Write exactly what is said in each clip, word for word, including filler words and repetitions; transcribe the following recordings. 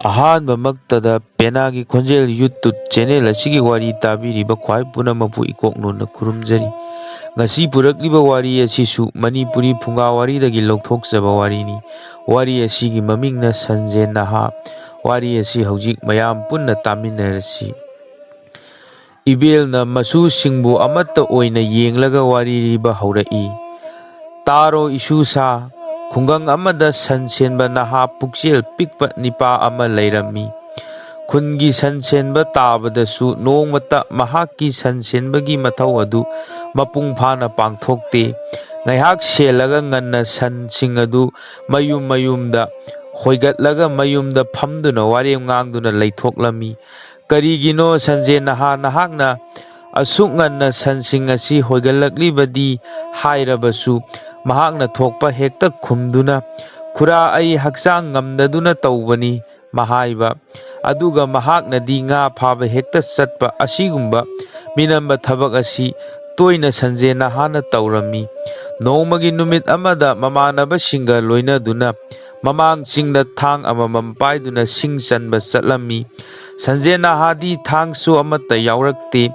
ꯑꯍꯥꯟꯕꯃꯛꯇꯗ ꯄꯦꯅꯥꯒꯤ ꯈꯣꯟꯖꯦꯜ YouTube channel ꯑꯁꯤꯒꯤ ꯋꯥꯔꯤ ꯇꯥꯕꯤꯔꯤꯕ ꯈ꯭ꯋꯥꯏ ꯄꯨꯝꯅꯃꯛꯄꯨ ꯏꯀꯣꯛ ꯅꯣꯟꯅ ꯈꯨꯔꯨꯝꯖꯔꯤ꯫ ꯉꯁꯤ ꯄꯨꯔꯛꯂꯤꯕ ꯋꯥꯔꯤ ꯑꯁꯤꯁꯨ ꯃꯅꯤꯄꯨꯔꯤ ꯐꯨꯡꯒꯥ ꯋꯥꯔꯤꯗꯒꯤ ꯂꯧꯊꯣꯛꯆꯕ ꯋꯥꯔꯤꯅꯤ꯫ ꯋꯥꯔꯤ ꯑꯁꯤꯒꯤ ꯃꯃꯤꯡꯅ ꯁꯟꯖꯦꯟ ꯅꯍꯥ꯫ ꯋꯥꯔꯤ ꯑꯁꯤ ꯍꯧꯖꯤꯛ ꯃꯌꯥꯝ ꯄꯨꯟꯅ ꯇꯥꯃꯤꯟꯅꯔꯁꯤ꯫ ꯏꯕꯦꯜꯅ ꯃꯁꯨꯁꯤꯡꯕꯨ ꯑꯃꯠꯇ ꯑꯣꯏꯅ ꯌꯦꯡꯂꯒ ꯋꯥꯔꯤ ꯂꯤꯕ ꯍꯧꯔꯛꯏ꯫ ꯇꯥꯔꯣ ꯏꯁꯨꯁꯥ, ꯈꯨꯡꯒꯪ ꯑꯃꯗ ꯁꯟ ꯁꯦꯟꯕ ꯅꯍꯥ ꯄꯨꯛꯆꯦꯜ ꯄꯤꯛꯄ ꯅꯤꯄꯥ ꯑꯃ ꯂꯩꯔꯝꯃꯤ꯫ ꯈꯨꯟꯒꯤ ꯁꯟ ꯁꯦꯟꯕ ꯇꯥꯕꯗꯁꯨ ꯅꯣꯡꯃꯇ ꯃꯍꯥꯛꯀꯤ ꯁꯟ ꯁꯦꯟꯕꯒꯤ ꯃꯊꯧ ꯑꯗꯨ ꯃꯄꯨꯡ ꯐꯥꯅ ꯄꯥꯡꯊꯣꯛꯇꯦ꯫ ꯉꯥꯏꯍꯥꯛ ꯁꯦꯜꯂꯒ ꯉꯟꯅ ꯁꯟꯁꯤꯡ ꯑꯗꯨ ꯃꯌꯨꯝ ꯃꯌꯨꯝꯗ ꯍꯣꯏꯒꯠꯂꯒ ꯃꯌꯨꯝꯗ ꯐꯝꯗꯨꯅ ꯋꯥꯔꯦꯝ ꯉꯥꯡꯗꯨꯅ ꯂꯩꯊꯣꯛꯂꯝꯃꯤ꯫ "ꯀꯔꯤꯒꯤꯅꯣ ꯁꯟꯖꯦꯟ ꯅꯍꯥ ꯅꯍꯥꯛꯅ ꯑꯁꯨꯛ ꯉꯟꯅ ꯁꯟꯁꯤꯡ ꯑꯁꯤ ꯍꯣꯏꯒꯠꯂꯛꯂꯤꯕꯗꯤ?" ꯍꯥꯏꯔꯕꯁꯨ ꯃꯍꯥꯛꯅ ꯊꯣꯛꯄ ꯍꯦꯛꯇ ꯈꯨꯝꯗꯨꯅ, "ꯈꯨꯔꯥ, ꯑꯩ ꯍꯛꯆꯥꯡ ꯉꯝꯗꯗꯨꯅ ꯇꯧꯕꯅꯤ" ꯃꯍꯥꯏꯕ꯫ ꯑꯗꯨꯒ ꯃꯍꯥꯛꯅꯗꯤ ꯉꯥ ꯐꯥꯕ ꯍꯦꯛꯇ ꯆꯠꯄ꯫ ꯑꯁꯤꯒꯨꯝꯕ ꯃꯤꯅꯝꯕ ꯊꯕꯛ ꯑꯁꯤ ꯇꯣꯏꯅ ꯁꯟꯖꯦꯟ ꯅꯍꯥꯅ ꯇꯧꯔꯝꯃꯤ꯫ ꯅꯣꯡꯃꯒꯤ ꯅꯨꯃꯤꯠ ꯑꯃꯗ ꯃꯃꯥꯟꯅꯕꯁꯤꯡꯒ ꯂꯣꯏꯅꯗꯨꯅ ꯃꯃꯥꯡ ꯆꯤꯡꯗ ꯊꯥꯡ ꯑꯃꯃꯝ ꯄꯥꯏꯗꯨꯅ ꯁꯤꯡ ꯆꯟꯕ ꯆꯠꯂꯝꯃꯤ꯫ ꯁꯟꯖꯦꯟ ꯅꯍꯥꯗꯤ ꯊꯥꯡꯁꯨ ꯑꯃꯠꯇ ꯌꯥꯎꯔꯛꯇꯦ꯫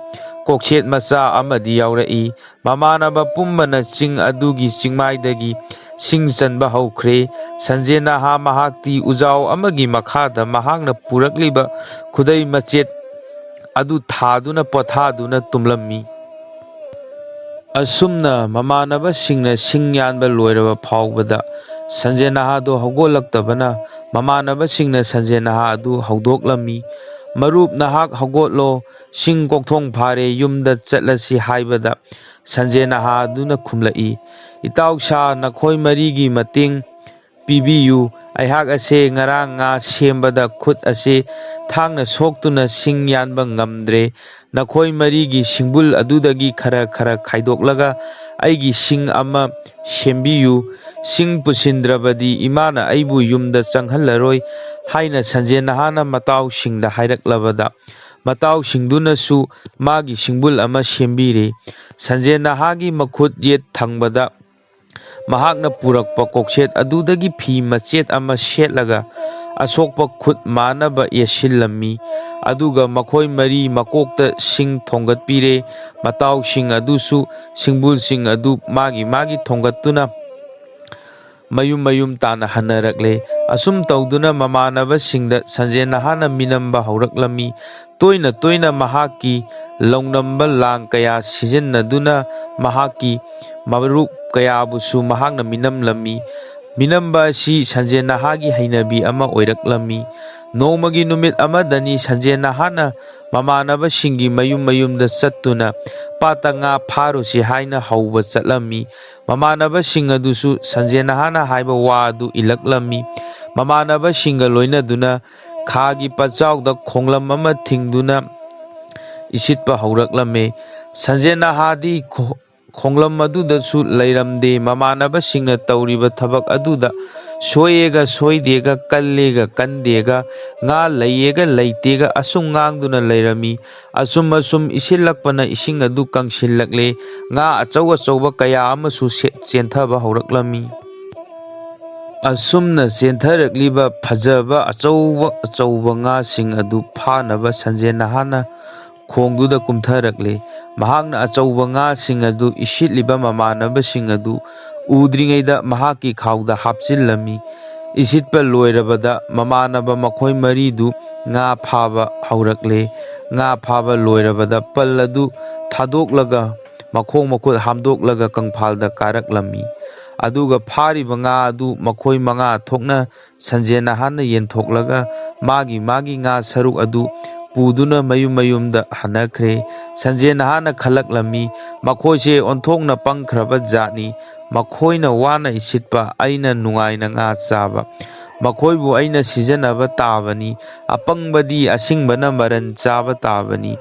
ꯀꯣꯛꯁꯦꯠ ꯃꯆꯥ ꯑꯃꯗꯤ ꯌꯥꯎꯔꯛꯏ꯫ ꯃꯃꯥꯟꯅꯕ ꯄꯨꯝꯕꯅ ꯆꯤꯡ ꯑꯗꯨꯒꯤ ꯆꯤꯡꯃꯥꯏꯗꯒꯤ ꯁꯤꯡ ꯆꯟꯕ ꯍꯧꯈ꯭ꯔꯦ꯫ ꯁꯟꯖꯦꯟ ꯅꯍꯥ ꯃꯍꯥꯛꯇꯤ ꯎꯖꯥꯎ ꯑꯃꯒꯤ ꯃꯈꯥꯗ ꯃꯍꯥꯛꯅ ꯄꯨꯔꯛꯂꯤꯕ ꯈꯨꯗꯩ ꯃꯆꯦꯠ ꯑꯗꯨ ꯊꯥꯗꯨꯅ ꯄꯣꯊꯥꯗꯨꯅ ꯇꯨꯝꯂꯝꯃꯤ꯫ ꯑꯁꯨꯝꯅ ꯃꯃꯥꯟꯅꯕꯁꯤꯡꯅ ꯁꯤꯡ ꯌꯥꯟꯕ ꯂꯣꯏꯔꯕ ꯐꯥꯎꯕꯗ ꯁꯟꯖꯦꯟ ꯅꯍꯥꯗꯣ ꯍꯧꯒꯠꯂꯛꯇꯕꯅ ꯃꯃꯥꯟꯅꯕꯁꯤꯡꯅ ꯁꯟꯖꯦꯟ ꯅꯍꯥ ꯑꯗꯨ ꯍꯧꯗꯣꯛꯂꯝꯃꯤ꯫ "ꯃꯔꯨꯞ, ꯅꯍꯥꯛ ꯍꯧꯒꯠꯂꯣ, ꯁꯤꯡ ꯀꯣꯛꯊꯣꯡ ꯐꯥꯔꯦ, ꯌꯨꯝꯗ ꯆꯠꯂꯁꯤ" ꯍꯥꯏꯕꯗ ꯁꯟꯖꯦꯟ ꯅꯍꯥ ꯑꯗꯨꯅ ꯈꯨꯝꯂꯛꯏ, "ꯏꯇꯥꯎ ꯁꯥ, ꯅꯈꯣꯏ ꯃꯔꯤꯒꯤ ꯃꯇꯦꯡ ꯄꯤꯕꯤꯌꯨ꯫ ꯑꯩꯍꯥꯛ ꯑꯁꯦ ꯉꯔꯥꯡ ꯉꯥ ꯁꯦꯝꯕꯗ ꯈꯨꯠ ꯑꯁꯦ ꯊꯥꯡꯅ ꯁꯣꯛꯇꯨꯅ ꯁꯤꯡ ꯌꯥꯟꯕ ꯉꯝꯗ꯭ꯔꯦ꯫ ꯅꯈꯣꯏ ꯃꯔꯤꯒꯤ ꯁꯤꯡꯕꯨꯜ ꯑꯗꯨꯗꯒꯤ ꯈꯔ ꯈꯔ ꯈꯥꯏꯗꯣꯛꯂꯒ ꯑꯩꯒꯤ ꯁꯤꯡ ꯑꯃ ꯁꯦꯝꯕꯤꯌꯨ꯫ ꯁꯤꯡ ꯄꯨꯁꯤꯟꯗ꯭ꯔꯕꯗꯤ ꯏꯃꯥꯅ ꯑꯩꯕꯨ ꯌꯨꯝꯗ ꯆꯪꯍꯜꯂꯔꯣꯏ" ꯍꯥꯏꯅ ꯁꯟꯖꯦꯟ ꯅꯍꯥꯅ ꯃꯇꯥꯎꯁꯤꯡꯗ ꯍꯥꯏꯔꯛꯂꯕꯗ ꯃꯇꯥꯎꯁꯤꯡꯗꯨꯅꯁꯨ ꯃꯥꯒꯤ ꯁꯤꯡꯕꯨꯜ ꯑꯃ ꯁꯦꯝꯕꯤꯔꯦ꯫ ꯁꯟꯖꯦꯟ ꯅꯍꯥꯒꯤ ꯃꯈꯨꯠ ꯌꯦꯠ ꯊꯪꯕꯗ ꯃꯍꯥꯛꯅ ꯄꯨꯔꯛꯄ ꯀꯣꯛꯁꯦꯠ ꯑꯗꯨꯗꯒꯤ ꯐꯤ ꯃꯆꯦꯠ ꯑꯃ ꯁꯦꯠꯂꯒ ꯑꯁꯣꯛꯄ ꯈꯨꯠ ꯃꯥꯟꯅꯕ ꯌꯦꯠꯁꯤꯜꯂꯝꯃꯤ꯫ ꯑꯗꯨꯒ ꯃꯈꯣꯏ ꯃꯔꯤ ꯃꯀꯣꯛꯇ ꯁꯤꯡ ꯊꯣꯡꯒꯠꯄꯤꯔꯦ꯫ ꯃꯇꯥꯎꯁꯤꯡ ꯑꯗꯨꯁꯨ ꯁꯤꯡꯕꯨꯜꯁꯤꯡ ꯑꯗꯨ ꯃꯥꯒꯤ ꯃꯥꯒꯤ ꯊꯣꯡꯒꯠꯇꯨꯅ ꯃꯌꯨꯝ ꯃꯌꯨꯝ ꯇꯥꯅ ꯍꯟꯅꯔꯛꯂꯦ꯫ ꯑꯁꯨꯝ ꯇꯧꯗꯨꯅ ꯃꯃꯥꯟꯅꯕꯁꯤꯡꯗ ꯁꯟꯖꯦꯟ ꯅꯍꯥꯅ ꯃꯤꯅꯝꯕ ꯍꯧꯔꯛꯂꯝꯃꯤ꯫ ꯇꯣꯏꯅ ꯇꯣꯏꯅ ꯃꯍꯥꯛꯀꯤ ꯂꯧꯅꯝꯕ ꯂꯥꯡ ꯀꯌꯥ ꯁꯤꯖꯤꯟꯅꯗꯨꯅ ꯃꯍꯥꯛꯀꯤ ꯃꯔꯨꯞ ꯀꯌꯥꯕꯨꯁꯨ ꯃꯍꯥꯛꯅ ꯃꯤꯅꯝꯂꯝꯃꯤ꯫ ꯃꯤꯅꯝꯕ ꯑꯁꯤ ꯁꯟꯖꯦꯟ ꯅꯍꯥꯒꯤ ꯍꯩꯅꯕꯤ ꯑꯃ ꯑꯣꯏꯔꯛꯂꯝꯃꯤ꯫ ꯅꯣꯡꯃꯒꯤ ꯅꯨꯃꯤꯠ ꯑꯃꯗꯅꯤ ꯁꯟꯖꯦꯟ ꯅꯍꯥꯅ ꯃꯃꯥꯟꯅꯕꯁꯤꯡꯒꯤ ꯃꯌꯨꯝ ꯃꯌꯨꯝꯗ ꯆꯠꯇꯨꯅ ꯄꯥꯠꯇ ꯉꯥ ꯐꯥꯔꯨꯁꯤ ꯍꯥꯏꯅ ꯍꯧꯕ ꯆꯠꯂꯝꯃꯤ꯫ ꯃꯃꯥꯟꯅꯕꯁꯤꯡ ꯑꯗꯨꯁꯨ ꯁꯟꯖꯦꯟ ꯅꯍꯥꯅ ꯍꯥꯏꯕ ꯋꯥ ꯑꯗꯨ ꯏꯜꯂꯛꯂꯝꯃꯤ꯫ ꯃꯃꯥꯟꯅꯕꯁꯤꯡꯒ ꯂꯣꯏꯅꯗꯨꯅ ꯈꯥꯒꯤ ꯄꯠꯆꯥꯎꯗ ꯈꯣꯡꯂꯝ ꯑꯃ ꯊꯤꯡꯗꯨꯅ ꯏꯁꯤꯠꯄ ꯍꯧꯔꯛꯂꯝꯃꯤ꯫ ꯁꯟꯖꯦꯟ ꯅꯍꯥꯗꯤ ꯈꯣ-, ꯈꯣꯡꯂꯝ ꯑꯗꯨꯗꯁꯨ ꯂꯩꯔꯝꯗꯦ꯫ ꯃꯃꯥꯟꯅꯕꯁꯤꯡꯅ ꯇꯧꯔꯤꯕ ꯊꯕꯛ ꯑꯗꯨꯗ ꯁꯣꯏꯌꯦꯒ ꯁꯣꯏꯗꯦꯒ, ꯀꯜꯂꯦꯒ ꯀꯟꯗꯦꯒ, ꯉꯥ ꯂꯩꯌꯦꯒ ꯂꯩꯇꯦꯒ ꯑꯁꯨꯝ ꯉꯥꯡꯗꯨꯅ ꯂꯩꯔꯝꯃꯤ꯫ ꯑꯁꯨꯝ ꯑꯁꯨꯝ ꯏꯁꯤꯜꯂꯛꯄꯅ ꯏꯁꯤꯡ ꯑꯗꯨ ꯀꯪꯁꯤꯜꯂꯛꯂꯦ꯫ ꯉꯥ ꯑꯆꯧ ꯑꯆꯧꯕ ꯀꯌꯥ ꯑꯃꯁꯨ ꯁꯦ-, ꯆꯦꯟꯊꯕ ꯍꯧꯔꯛꯂꯝꯃꯤ꯫ ꯑꯁꯨꯝꯅ ꯆꯦꯟꯊꯔꯛꯂꯤꯕ ꯐꯖꯕ ꯑꯆꯧꯕ ꯑꯆꯧꯕ ꯉꯥꯁꯤꯡ ꯑꯗꯨ ꯐꯥꯅꯕ ꯁꯟꯖꯦꯟ ꯅꯍꯥꯅ ꯈꯣꯡꯗꯨꯗ ꯀꯨꯝꯊꯔꯛꯂꯦ꯫ ꯃꯍꯥꯛꯅ ꯑꯆꯧꯕ ꯉꯥꯁꯤꯡ ꯑꯗꯨ ꯏꯁꯤꯠꯂꯤꯕ ꯃꯃꯥꯟꯅꯕꯁꯤꯡ ꯑꯗꯨ ꯎꯗ꯭ꯔꯤꯉꯩꯗ ꯃꯍꯥꯛꯀꯤ ꯈꯥꯎꯗ ꯍꯥꯞꯆꯤꯜꯂꯝꯃꯤ꯫ ꯏꯁꯤꯠꯄ ꯂꯣꯏꯔꯕꯗ ꯃꯃꯥꯟꯅꯕ ꯃꯈꯣꯏ ꯃꯔꯤꯗꯨ ꯉꯥ ꯐꯥꯕ ꯍꯧꯔꯛꯂꯦ꯫ ꯉꯥ ꯐꯥꯕ ꯂꯣꯏꯔꯕꯗ ꯄꯜ ꯑꯗꯨ ꯊꯥꯗꯣꯛꯂꯒ ꯃꯈꯣꯡ ꯃꯈꯨꯠ ꯍꯥꯝꯗꯣꯛꯂꯒ ꯀꯪꯐꯥꯜꯗ ꯀꯥꯔꯛꯂꯝꯃꯤ꯫ ꯑꯗꯨꯒ ꯐꯥꯔꯤꯕ ꯉꯥ ꯑꯗꯨ ꯃꯈꯣꯏ ꯃꯉꯥ ꯊꯣꯛꯅ ꯁꯟꯖꯦꯟ ꯅꯍꯥꯅ ꯌꯦꯟꯊꯣꯛꯂꯒ ꯃꯥꯒꯤ ꯃꯥꯒꯤ ꯉꯥ ꯁꯔꯨꯛ ꯑꯗꯨ ꯄꯨꯗꯨꯅ ꯃꯌꯨꯝ ꯃꯌꯨꯝꯗ ꯍꯟꯅꯈ꯭ꯔꯦ꯫ ꯁꯟꯖꯦꯟ ꯅꯍꯥꯅ ꯈꯜꯂꯛꯂꯝꯃꯤ, "ꯃꯈꯣꯏꯁꯦ ꯑꯣꯟꯊꯣꯛꯅ ꯄꯪꯈ꯭ꯔꯕ ꯖꯥꯠꯅꯤ꯫ ꯃꯈꯣꯏꯅ ꯋꯥꯅ ꯏꯁꯤꯠꯄ, ꯑꯩꯅ ꯅꯨꯡꯉꯥꯏꯅ ꯉꯥ ꯆꯥꯕ꯫ ꯃꯈꯣꯏꯕꯨ ꯑꯩꯅ ꯁꯤꯖꯤꯟꯅꯕ ꯇꯥꯕꯅꯤ꯫ ꯑꯄꯪꯕꯗꯤ ꯑꯁꯤꯡꯕꯅ ꯃꯔꯟ ꯆꯥꯕ ꯇꯥꯕꯅꯤ"꯫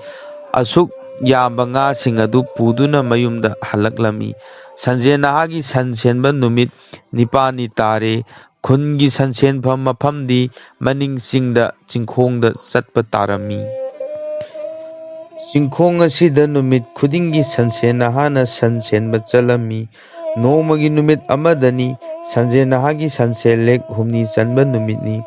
ꯑꯁꯨꯛ ꯌꯥꯝꯕ ꯉꯥꯁꯤꯡ ꯑꯗꯨ ꯄꯨꯗꯨꯅ ꯃꯌꯨꯝꯗ ꯍꯜꯂꯛꯂꯝꯃꯤ꯫ ꯁꯟꯖꯦꯟ ꯅꯍꯥꯒꯤ ꯁꯟ ꯁꯦꯟꯕ ꯅꯨꯃꯤꯠ ꯅꯤꯄꯥꯜꯅꯤ ꯇꯥꯔꯦ꯫ ꯈꯨꯟꯒꯤ ꯁꯟ ꯁꯦꯟꯐꯝ ꯃꯐꯝꯗꯤ ꯃꯅꯤꯡ ꯆꯤꯡꯗ ꯆꯤꯡꯈꯣꯡꯗ ꯆꯠꯄ ꯇꯥꯔꯝꯃꯤ꯫ ꯆꯤꯡꯈꯣꯡ ꯑꯁꯤꯗ ꯅꯨꯃꯤꯠ ꯈꯨꯗꯤꯡꯒꯤ ꯁꯟꯁꯦꯟ ꯅꯍꯥꯅ ꯁꯟ ꯁꯦꯟꯕ ꯆꯠꯂꯝꯃꯤ꯫ ꯅꯣꯡꯃꯒꯤ ꯅꯨꯃꯤꯠ ꯑꯃꯗꯅꯤ ꯁꯟꯁꯦꯟ ꯅꯍꯥꯒꯤ ꯁꯟꯁꯦꯟ ꯂꯦꯛ ꯍꯨꯝꯅꯤ ꯆꯟꯕ ꯅꯨꯃꯤꯠꯅꯤ꯫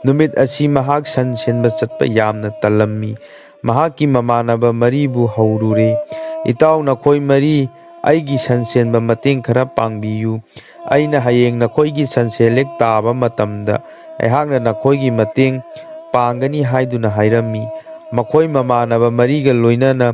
ꯅꯨꯃꯤꯠ ꯑꯁꯤ ꯃꯍꯥꯛ ꯁꯟ ꯁꯦꯟꯕ ꯆꯠꯄ ꯌꯥꯝꯅ ꯇꯜꯂꯝꯃꯤ꯫ ꯃꯍꯥꯛꯀꯤ ꯃꯃꯥꯟꯅꯕ ꯃꯔꯤꯕꯨ ꯍꯧꯔꯨꯔꯦ, "ꯏꯇꯥꯎ, ꯅꯈꯣꯏ ꯃꯔꯤ ꯑꯩꯒꯤ ꯁꯟ ꯁꯦꯟꯕ ꯃꯇꯦꯡ ꯈꯔ ꯄꯥꯡꯕꯤꯌꯨ꯫ ꯑꯩꯅ ꯍꯌꯦꯡ ꯅꯈꯣꯏꯒꯤ ꯁꯟꯁꯦꯟ ꯍꯦꯛ ꯇꯥꯕ ꯃꯇꯝꯗ ꯑꯩꯍꯥꯛꯅ ꯅꯈꯣꯏꯒꯤ ꯃꯇꯦꯡ ꯄꯥꯡꯒꯅꯤ" ꯍꯥꯏꯗꯨꯅ ꯍꯥꯏꯔꯝꯃꯤ꯫ ꯃꯈꯣꯏ ꯃꯃꯥꯟꯅꯕ ꯃꯔꯤꯒ ꯂꯣꯏꯅꯅ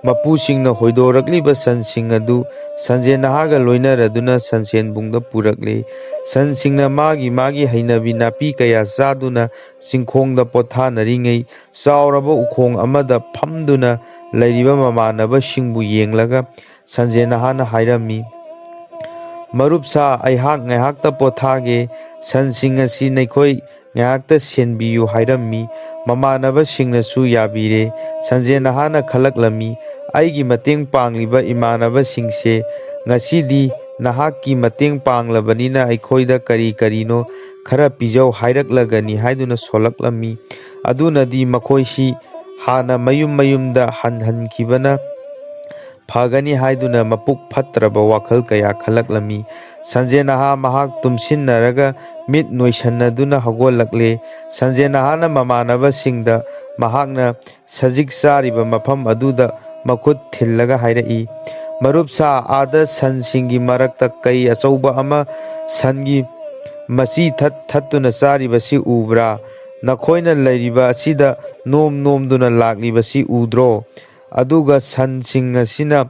ꯃꯄꯨꯁꯤꯡꯅ ꯍꯣꯏꯗꯣꯔꯛꯂꯤꯕ ꯁꯟꯁꯤꯡ ꯑꯗꯨ ꯁꯟꯖꯦꯟ ꯅꯍꯥꯒ ꯂꯣꯏꯅꯔꯗꯨꯅ ꯁꯟꯁꯦꯟꯕꯨꯡꯗ ꯄꯨꯔꯛꯂꯦ꯫ ꯁꯟꯁꯤꯡꯅ ꯃꯥꯒꯤ ꯃꯥꯒꯤ ꯍꯩꯅꯕꯤ ꯅꯥꯄꯤ ꯀꯌꯥ ꯆꯥꯗꯨꯅ ꯆꯤꯡꯈꯣꯡꯗ ꯄꯣꯊꯥꯅꯔꯤꯉꯩ, ꯆꯥꯎꯔꯕ ꯎꯈꯣꯡ ꯑꯃꯗ ꯐꯝꯗꯨꯅ ꯂꯩꯔꯤꯕ ꯃꯃꯥꯟꯅꯕꯁꯤꯡꯕꯨ ꯌꯦꯡꯂꯒ ꯁꯟꯖꯦꯟ ꯅꯍꯥꯅ ꯍꯥꯏꯔꯝꯃꯤ, "ꯃꯔꯨꯞ ꯁꯥ, ꯑꯩꯍꯥꯛ ꯉꯥꯏꯍꯥꯛꯇ ꯄꯣꯊꯥꯒꯦ, ꯁꯟꯁꯤꯡ ꯑꯁꯤ ꯅꯈꯣꯏ ꯉꯥꯏꯍꯥꯛꯇ ꯁꯦꯟꯕꯤꯌꯨ" ꯍꯥꯏꯔꯝꯃꯤ꯫ ꯃꯃꯥꯟꯅꯕꯁꯤꯡꯅꯁꯨ ꯌꯥꯕꯤꯔꯦ꯫ ꯁꯟꯖꯦꯟ ꯅꯍꯥꯅ ꯈꯜꯂꯛꯂꯝꯃꯤ, "ꯑꯩꯒꯤ ꯃꯇꯦꯡ ꯄꯥꯡꯂꯤꯕ ꯏꯃꯥꯟꯅꯕꯁꯤꯡꯁꯦ ꯉꯁꯤꯗꯤ ꯅꯍꯥꯛꯀꯤ ꯃꯇꯦꯡ ꯄꯥꯡꯂꯕꯅꯤꯅ ꯑꯩꯈꯣꯏꯗ ꯀꯔꯤ ꯀꯔꯤꯅꯣ ꯈꯔ ꯄꯤꯖꯧ ꯍꯥꯏꯔꯛꯂꯒꯅꯤ" ꯍꯥꯏꯗꯨꯅ ꯁꯣꯜꯂꯛꯂꯝꯃꯤ꯫ ꯑꯗꯨꯅꯗꯤ ꯃꯈꯣꯏꯁꯤ ꯍꯥꯟꯅ ꯃꯌꯨꯝ ꯃꯌꯨꯝꯗ ꯍꯟꯍꯟꯈꯤꯕꯅ ꯐꯒꯅꯤ ꯍꯥꯏꯗꯨꯅ ꯃꯄꯨꯛ ꯐꯠꯇ꯭ꯔꯕ ꯋꯥꯈꯜ ꯀꯌꯥ ꯈꯜꯂꯛꯂꯝꯃꯤ꯫ ꯁꯟꯖꯦꯟ ꯅꯍꯥ ꯃꯍꯥꯛ ꯇꯨꯝꯁꯤꯟꯅꯔꯒ ꯃꯤꯠ ꯅꯣꯏꯁꯟꯅꯗꯨꯅ ꯍꯧꯒꯠꯂꯛꯂꯦ꯫ ꯁꯟꯖꯦꯟ ꯅꯍꯥꯅ ꯃꯃꯥꯟꯅꯕꯁꯤꯡꯗ ꯃꯍꯥꯛꯅ ꯁꯖꯤꯛ ꯆꯥꯔꯤꯕ ꯃꯐꯝ ꯑꯗꯨꯗ ꯃꯈꯨꯠ ꯊꯤꯜꯂꯒ ꯍꯥꯏꯔꯛꯏ, "ꯃꯔꯨꯞ ꯁꯥ, ꯑꯥꯗ ꯁꯟꯁꯤꯡꯒꯤ ꯃꯔꯛꯇ ꯀꯩ ꯑꯆꯧꯕ ꯑꯃ ꯁꯟꯒꯤ ꯃꯆꯤ ꯊꯠ ꯊꯠꯇꯨꯅ ꯆꯥꯔꯤꯕꯁꯤ ꯎꯕ꯭ꯔꯥ? ꯅꯈꯣꯏꯅ ꯂꯩꯔꯤꯕ ꯑꯁꯤꯗ ꯅꯣꯝ ꯅꯣꯝꯗꯨꯅ ꯂꯥꯛꯂꯤꯕꯁꯤ ꯎꯗ꯭ꯔꯣ? ꯑꯗꯨꯒ ꯁꯟꯁꯤꯡ ꯑꯁꯤꯅ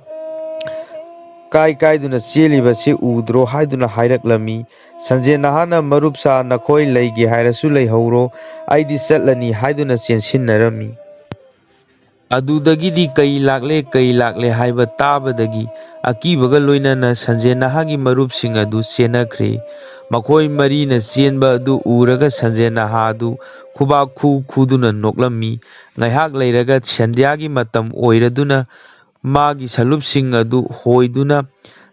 ꯀꯥꯏ ꯀꯥꯏꯗꯨꯅ ꯆꯦꯜꯂꯤꯕꯁꯤ ꯎꯗ꯭ꯔꯣ?" ꯍꯥꯏꯗꯨꯅ ꯍꯥꯏꯔꯛꯂꯝꯃꯤ꯫ ꯁꯟꯖꯦꯟ ꯅꯍꯥꯅ, "ꯃꯔꯨꯞ ꯁꯥ, ꯅꯈꯣꯏ ꯂꯩꯒꯦ ꯍꯥꯏꯔꯁꯨ ꯂꯩꯍꯧꯔꯣ, ꯑꯩꯗꯤ ꯆꯠꯂꯅꯤ" ꯍꯥꯏꯗꯨꯅ ꯆꯦꯟꯁꯤꯟꯅꯔꯝꯃꯤ꯫ ꯑꯗꯨꯗꯒꯤꯗꯤ ꯀꯩ ꯂꯥꯛꯂꯦ, ꯀꯩ ꯂꯥꯛꯂꯦ ꯍꯥꯏꯕ ꯇꯥꯕꯗꯒꯤ ꯑꯀꯤꯕꯒ ꯂꯣꯏꯅꯅ ꯁꯟꯖꯦꯟ ꯅꯍꯥꯒꯤ ꯃꯔꯨꯞꯁꯤꯡ ꯑꯗꯨ ꯆꯦꯟꯅꯈ꯭ꯔꯦ꯫ ꯃꯈꯣꯏ ꯃꯔꯤꯅ ꯆꯦꯟꯕ ꯑꯗꯨ ꯎꯔꯒ ꯁꯟꯖꯦꯟ ꯅꯍꯥ ꯑꯗꯨ ꯈꯨꯕꯥꯛ ꯈꯨ ꯈꯨꯗꯨꯅ ꯅꯣꯛꯂꯝꯃꯤ꯫ ꯉꯥꯏꯍꯥꯛ ꯂꯩꯔꯒ ꯁꯟꯙ꯭ꯌꯥꯒꯤ ꯃꯇꯝ ꯑꯣꯏꯔꯗꯨꯅ ꯃꯥꯒꯤ ꯁꯂꯨꯞꯁꯤꯡ ꯑꯗꯨ ꯍꯣꯏꯗꯨꯅ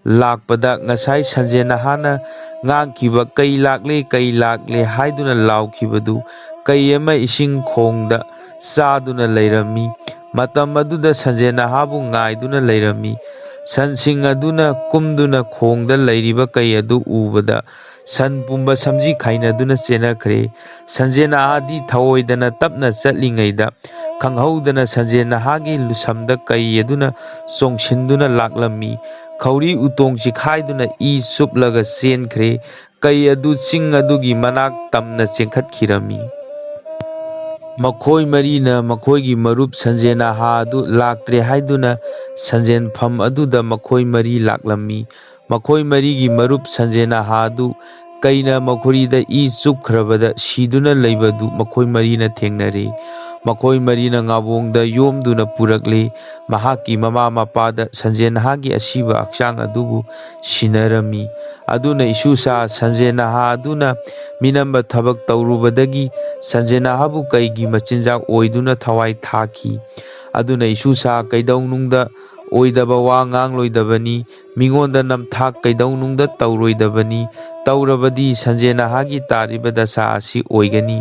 ꯂꯥꯛꯄꯗ ꯉꯁꯥꯏ ꯁꯟꯖꯦꯟ ꯅꯍꯥꯅ ꯉꯥꯡꯈꯤꯕ "ꯀꯩ ꯂꯥꯛꯂꯦ, ꯀꯩ ꯂꯥꯛꯂꯦ" ꯍꯥꯏꯗꯨꯅ ꯂꯥꯎꯈꯤꯕꯗꯨ ꯀꯩ ꯑꯃ ꯏꯁꯤꯡ ꯈꯣꯡꯗ ꯆꯥꯗꯨꯅ ꯂꯩꯔꯝꯃꯤ꯫ ꯃꯇꯝ ꯑꯗꯨꯗ ꯁꯟꯖꯦꯟ ꯅꯍꯥꯕꯨ ꯉꯥꯏꯗꯨꯅ ꯂꯩꯔꯝꯃꯤ꯫ ꯁꯟꯁꯤꯡ ꯑꯗꯨꯅ ꯀꯨꯝꯗꯨꯅ ꯈꯣꯡꯗ ꯂꯩꯔꯤꯕ ꯀꯩ ꯑꯗꯨ ꯎꯕꯗ ꯁꯟ ꯄꯨꯝꯕ ꯁꯝꯖꯤ ꯈꯥꯏꯅꯗꯨꯅ ꯆꯦꯟꯅꯈ꯭ꯔꯦ꯫ ꯁꯟꯖꯦꯟ ꯅꯍꯥꯗꯤ ꯊꯑꯣꯏꯗꯅ ꯇꯞꯅ ꯆꯠꯂꯤꯉꯩꯗ ꯈꯪꯍꯧꯗꯅ ꯁꯟꯖꯦꯟ ꯅꯍꯥꯒꯤ ꯂꯨꯁꯝꯗ ꯀꯩ ꯑꯗꯨꯅ ꯆꯣꯡꯁꯤꯟꯗꯨꯅ ꯂꯥꯛꯂꯝꯃꯤ꯫ ꯈꯧꯔꯤ ꯎꯇꯣꯡ ꯆꯤꯈꯥꯏꯗꯨꯅ ꯏ ꯆꯨꯞꯂꯒ ꯆꯦꯟꯈ꯭ꯔꯦ꯫ ꯀꯩ ꯑꯗꯨ ꯆꯤꯡ ꯑꯗꯨꯒꯤ ꯃꯅꯥꯛ ꯇꯝꯅ ꯆꯦꯟꯈꯠꯈꯤꯔꯝꯃꯤ꯫ ꯃꯈꯣꯏ ꯃꯔꯤꯅ ꯃꯈꯣꯏꯒꯤ ꯃꯔꯨꯞ ꯁꯟꯖꯦꯟ ꯅꯍꯥ ꯑꯗꯨ ꯂꯥꯛꯇ꯭ꯔꯦ ꯍꯥꯏꯗꯨꯅ ꯁꯟꯖꯦꯟꯐꯝ ꯑꯗꯨꯗ ꯃꯈꯣꯏ ꯃꯔꯤ ꯂꯥꯛꯂꯝꯃꯤ꯫ ꯃꯈꯣꯏ ꯃꯔꯤꯒꯤ ꯃꯔꯨꯞ ꯁꯟꯖꯦꯟ ꯅꯍꯥ ꯑꯗꯨ ꯀꯩꯅ ꯃꯈꯣꯏꯗ ꯏ ꯆꯨꯞꯈ꯭ꯔꯕꯗ ꯁꯤꯗꯨꯅ ꯂꯩꯕꯗꯨ ꯃꯈꯣꯏ ꯃꯔꯤꯅ ꯊꯦꯡꯅꯔꯦ꯫ ꯃꯈꯣꯏ ꯃꯔꯤꯅ ꯉꯥꯕꯣꯡꯗ ꯌꯣꯝꯗꯨꯅ ꯄꯨꯔꯛꯂꯦ꯫ ꯃꯍꯥꯛꯀꯤ ꯃꯃꯥ ꯃꯄꯥꯗ ꯁꯟꯖꯦꯟ ꯅꯍꯥꯒꯤ ꯑꯁꯤꯕ ꯍꯛꯆꯥꯡ ꯑꯗꯨꯕꯨ ꯁꯤꯟꯅꯔꯝꯃꯤ꯫ ꯑꯗꯨꯅ ꯏꯁꯨꯁꯥ ꯁꯟꯖꯦꯟ ꯅꯍꯥ ꯑꯗꯨꯅ ꯃꯤꯅꯝꯕ ꯊꯕꯛ ꯇꯧꯔꯨꯕꯗꯒꯤ ꯁꯟꯖꯦꯟ ꯅꯍꯥꯕꯨ ꯀꯩꯒꯤ ꯃꯆꯤꯟꯖꯥꯛ ꯑꯣꯏꯗꯨꯅ ꯊꯋꯥꯏ ꯊꯥꯈꯤ꯫ ꯑꯗꯨꯅ ꯏꯁꯨꯁꯥ ꯀꯩꯗꯧꯅꯨꯡꯗ ꯑꯣꯏꯗꯕ ꯋꯥ ꯉꯥꯡꯂꯣꯏꯗꯕꯅꯤ, ꯃꯤꯉꯣꯟꯗ ꯅꯝꯊꯥꯛ ꯀꯩꯗꯧꯅꯨꯡꯗ ꯇꯧꯔꯣꯏꯗꯕꯅꯤ, ꯇꯧꯔꯕꯗꯤ ꯁꯟꯖꯦꯟ ꯅꯍꯥꯒꯤ ꯇꯥꯔꯤꯕ ꯗꯁꯥ ꯑꯁꯤ ꯑꯣꯏꯒꯅꯤ꯫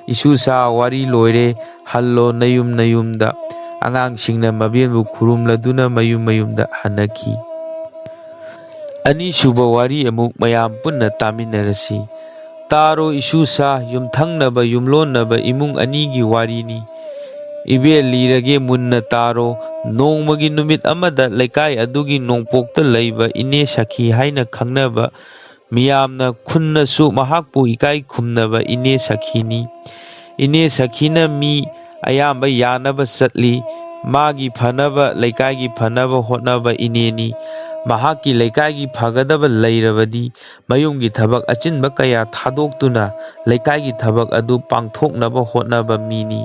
ꯏꯁꯨꯁꯥ ꯋꯥꯔꯤ ꯂꯣꯏꯔꯦ, ꯍꯜꯂꯣ ꯅꯌꯨꯝ ꯅꯌꯨꯝꯗ꯫ ꯑꯉꯥꯡꯁꯤꯡꯅ ꯃꯕꯦꯟꯕꯨ ꯈꯨꯔꯨꯝꯂꯗꯨꯅ ꯃꯌꯨꯝ ꯃꯌꯨꯝꯗ ꯍꯟꯅꯈꯤ꯫ ꯑꯅꯤꯁꯨꯕ ꯋꯥꯔꯤ ꯑꯃꯨꯛ ꯃꯌꯥꯝ ꯄꯨꯟꯅ ꯇꯥꯃꯤꯟꯅꯔꯁꯤ꯫ ꯇꯥꯔꯣ ꯏꯁꯨꯁꯥ, ꯌꯨꯝꯊꯪꯅꯕ ꯌꯨꯝꯂꯣꯟꯅꯕ ꯏꯃꯨꯡ ꯑꯅꯤꯒꯤ ꯋꯥꯔꯤꯅꯤ꯫ ꯏꯕꯦꯜ ꯂꯤꯔꯒꯦ ꯃꯨꯟꯅ ꯇꯥꯔꯣ꯫ ꯅꯣꯡꯃꯒꯤ ꯅꯨꯃꯤꯠ ꯑꯃꯗ ꯂꯩꯀꯥꯏ ꯑꯗꯨꯒꯤ ꯅꯣꯡꯄꯣꯛꯇ ꯂꯩꯕ ꯏꯅꯦ ꯁꯈꯤ ꯍꯥꯏꯅ ꯈꯪꯅꯕ ꯃꯤꯌꯥꯝꯅ ꯈꯨꯟꯅꯁꯨ ꯃꯍꯥꯛꯄꯨ ꯏꯀꯥꯏ ꯈꯨꯝꯅꯕ ꯏꯅꯦ ꯁꯈꯤꯅꯤ꯫ ꯏꯅꯦ ꯁꯈꯤꯅ ꯃꯤ ꯑꯌꯥꯝꯕ ꯌꯥꯅꯕ ꯆꯠꯂꯤ꯫ ꯃꯥꯒꯤ ꯐꯅꯕ, ꯂꯩꯀꯥꯏꯒꯤ ꯐꯅꯕ ꯍꯣꯠꯅꯕ ꯏꯅꯦꯅꯤ꯫ ꯃꯍꯥꯛꯀꯤ ꯂꯩꯀꯥꯏꯒꯤ ꯐꯒꯗꯕ ꯂꯩꯔꯕꯗꯤ ꯃꯌꯨꯝꯒꯤ ꯊꯕꯛ ꯑꯆꯤꯟꯕ ꯀꯌꯥ ꯊꯥꯗꯣꯛꯇꯨꯅ ꯂꯩꯀꯥꯏꯒꯤ ꯊꯕꯛ ꯑꯗꯨ ꯄꯥꯡꯊꯣꯛꯅꯕ ꯍꯣꯠꯅꯕ ꯃꯤꯅꯤ꯫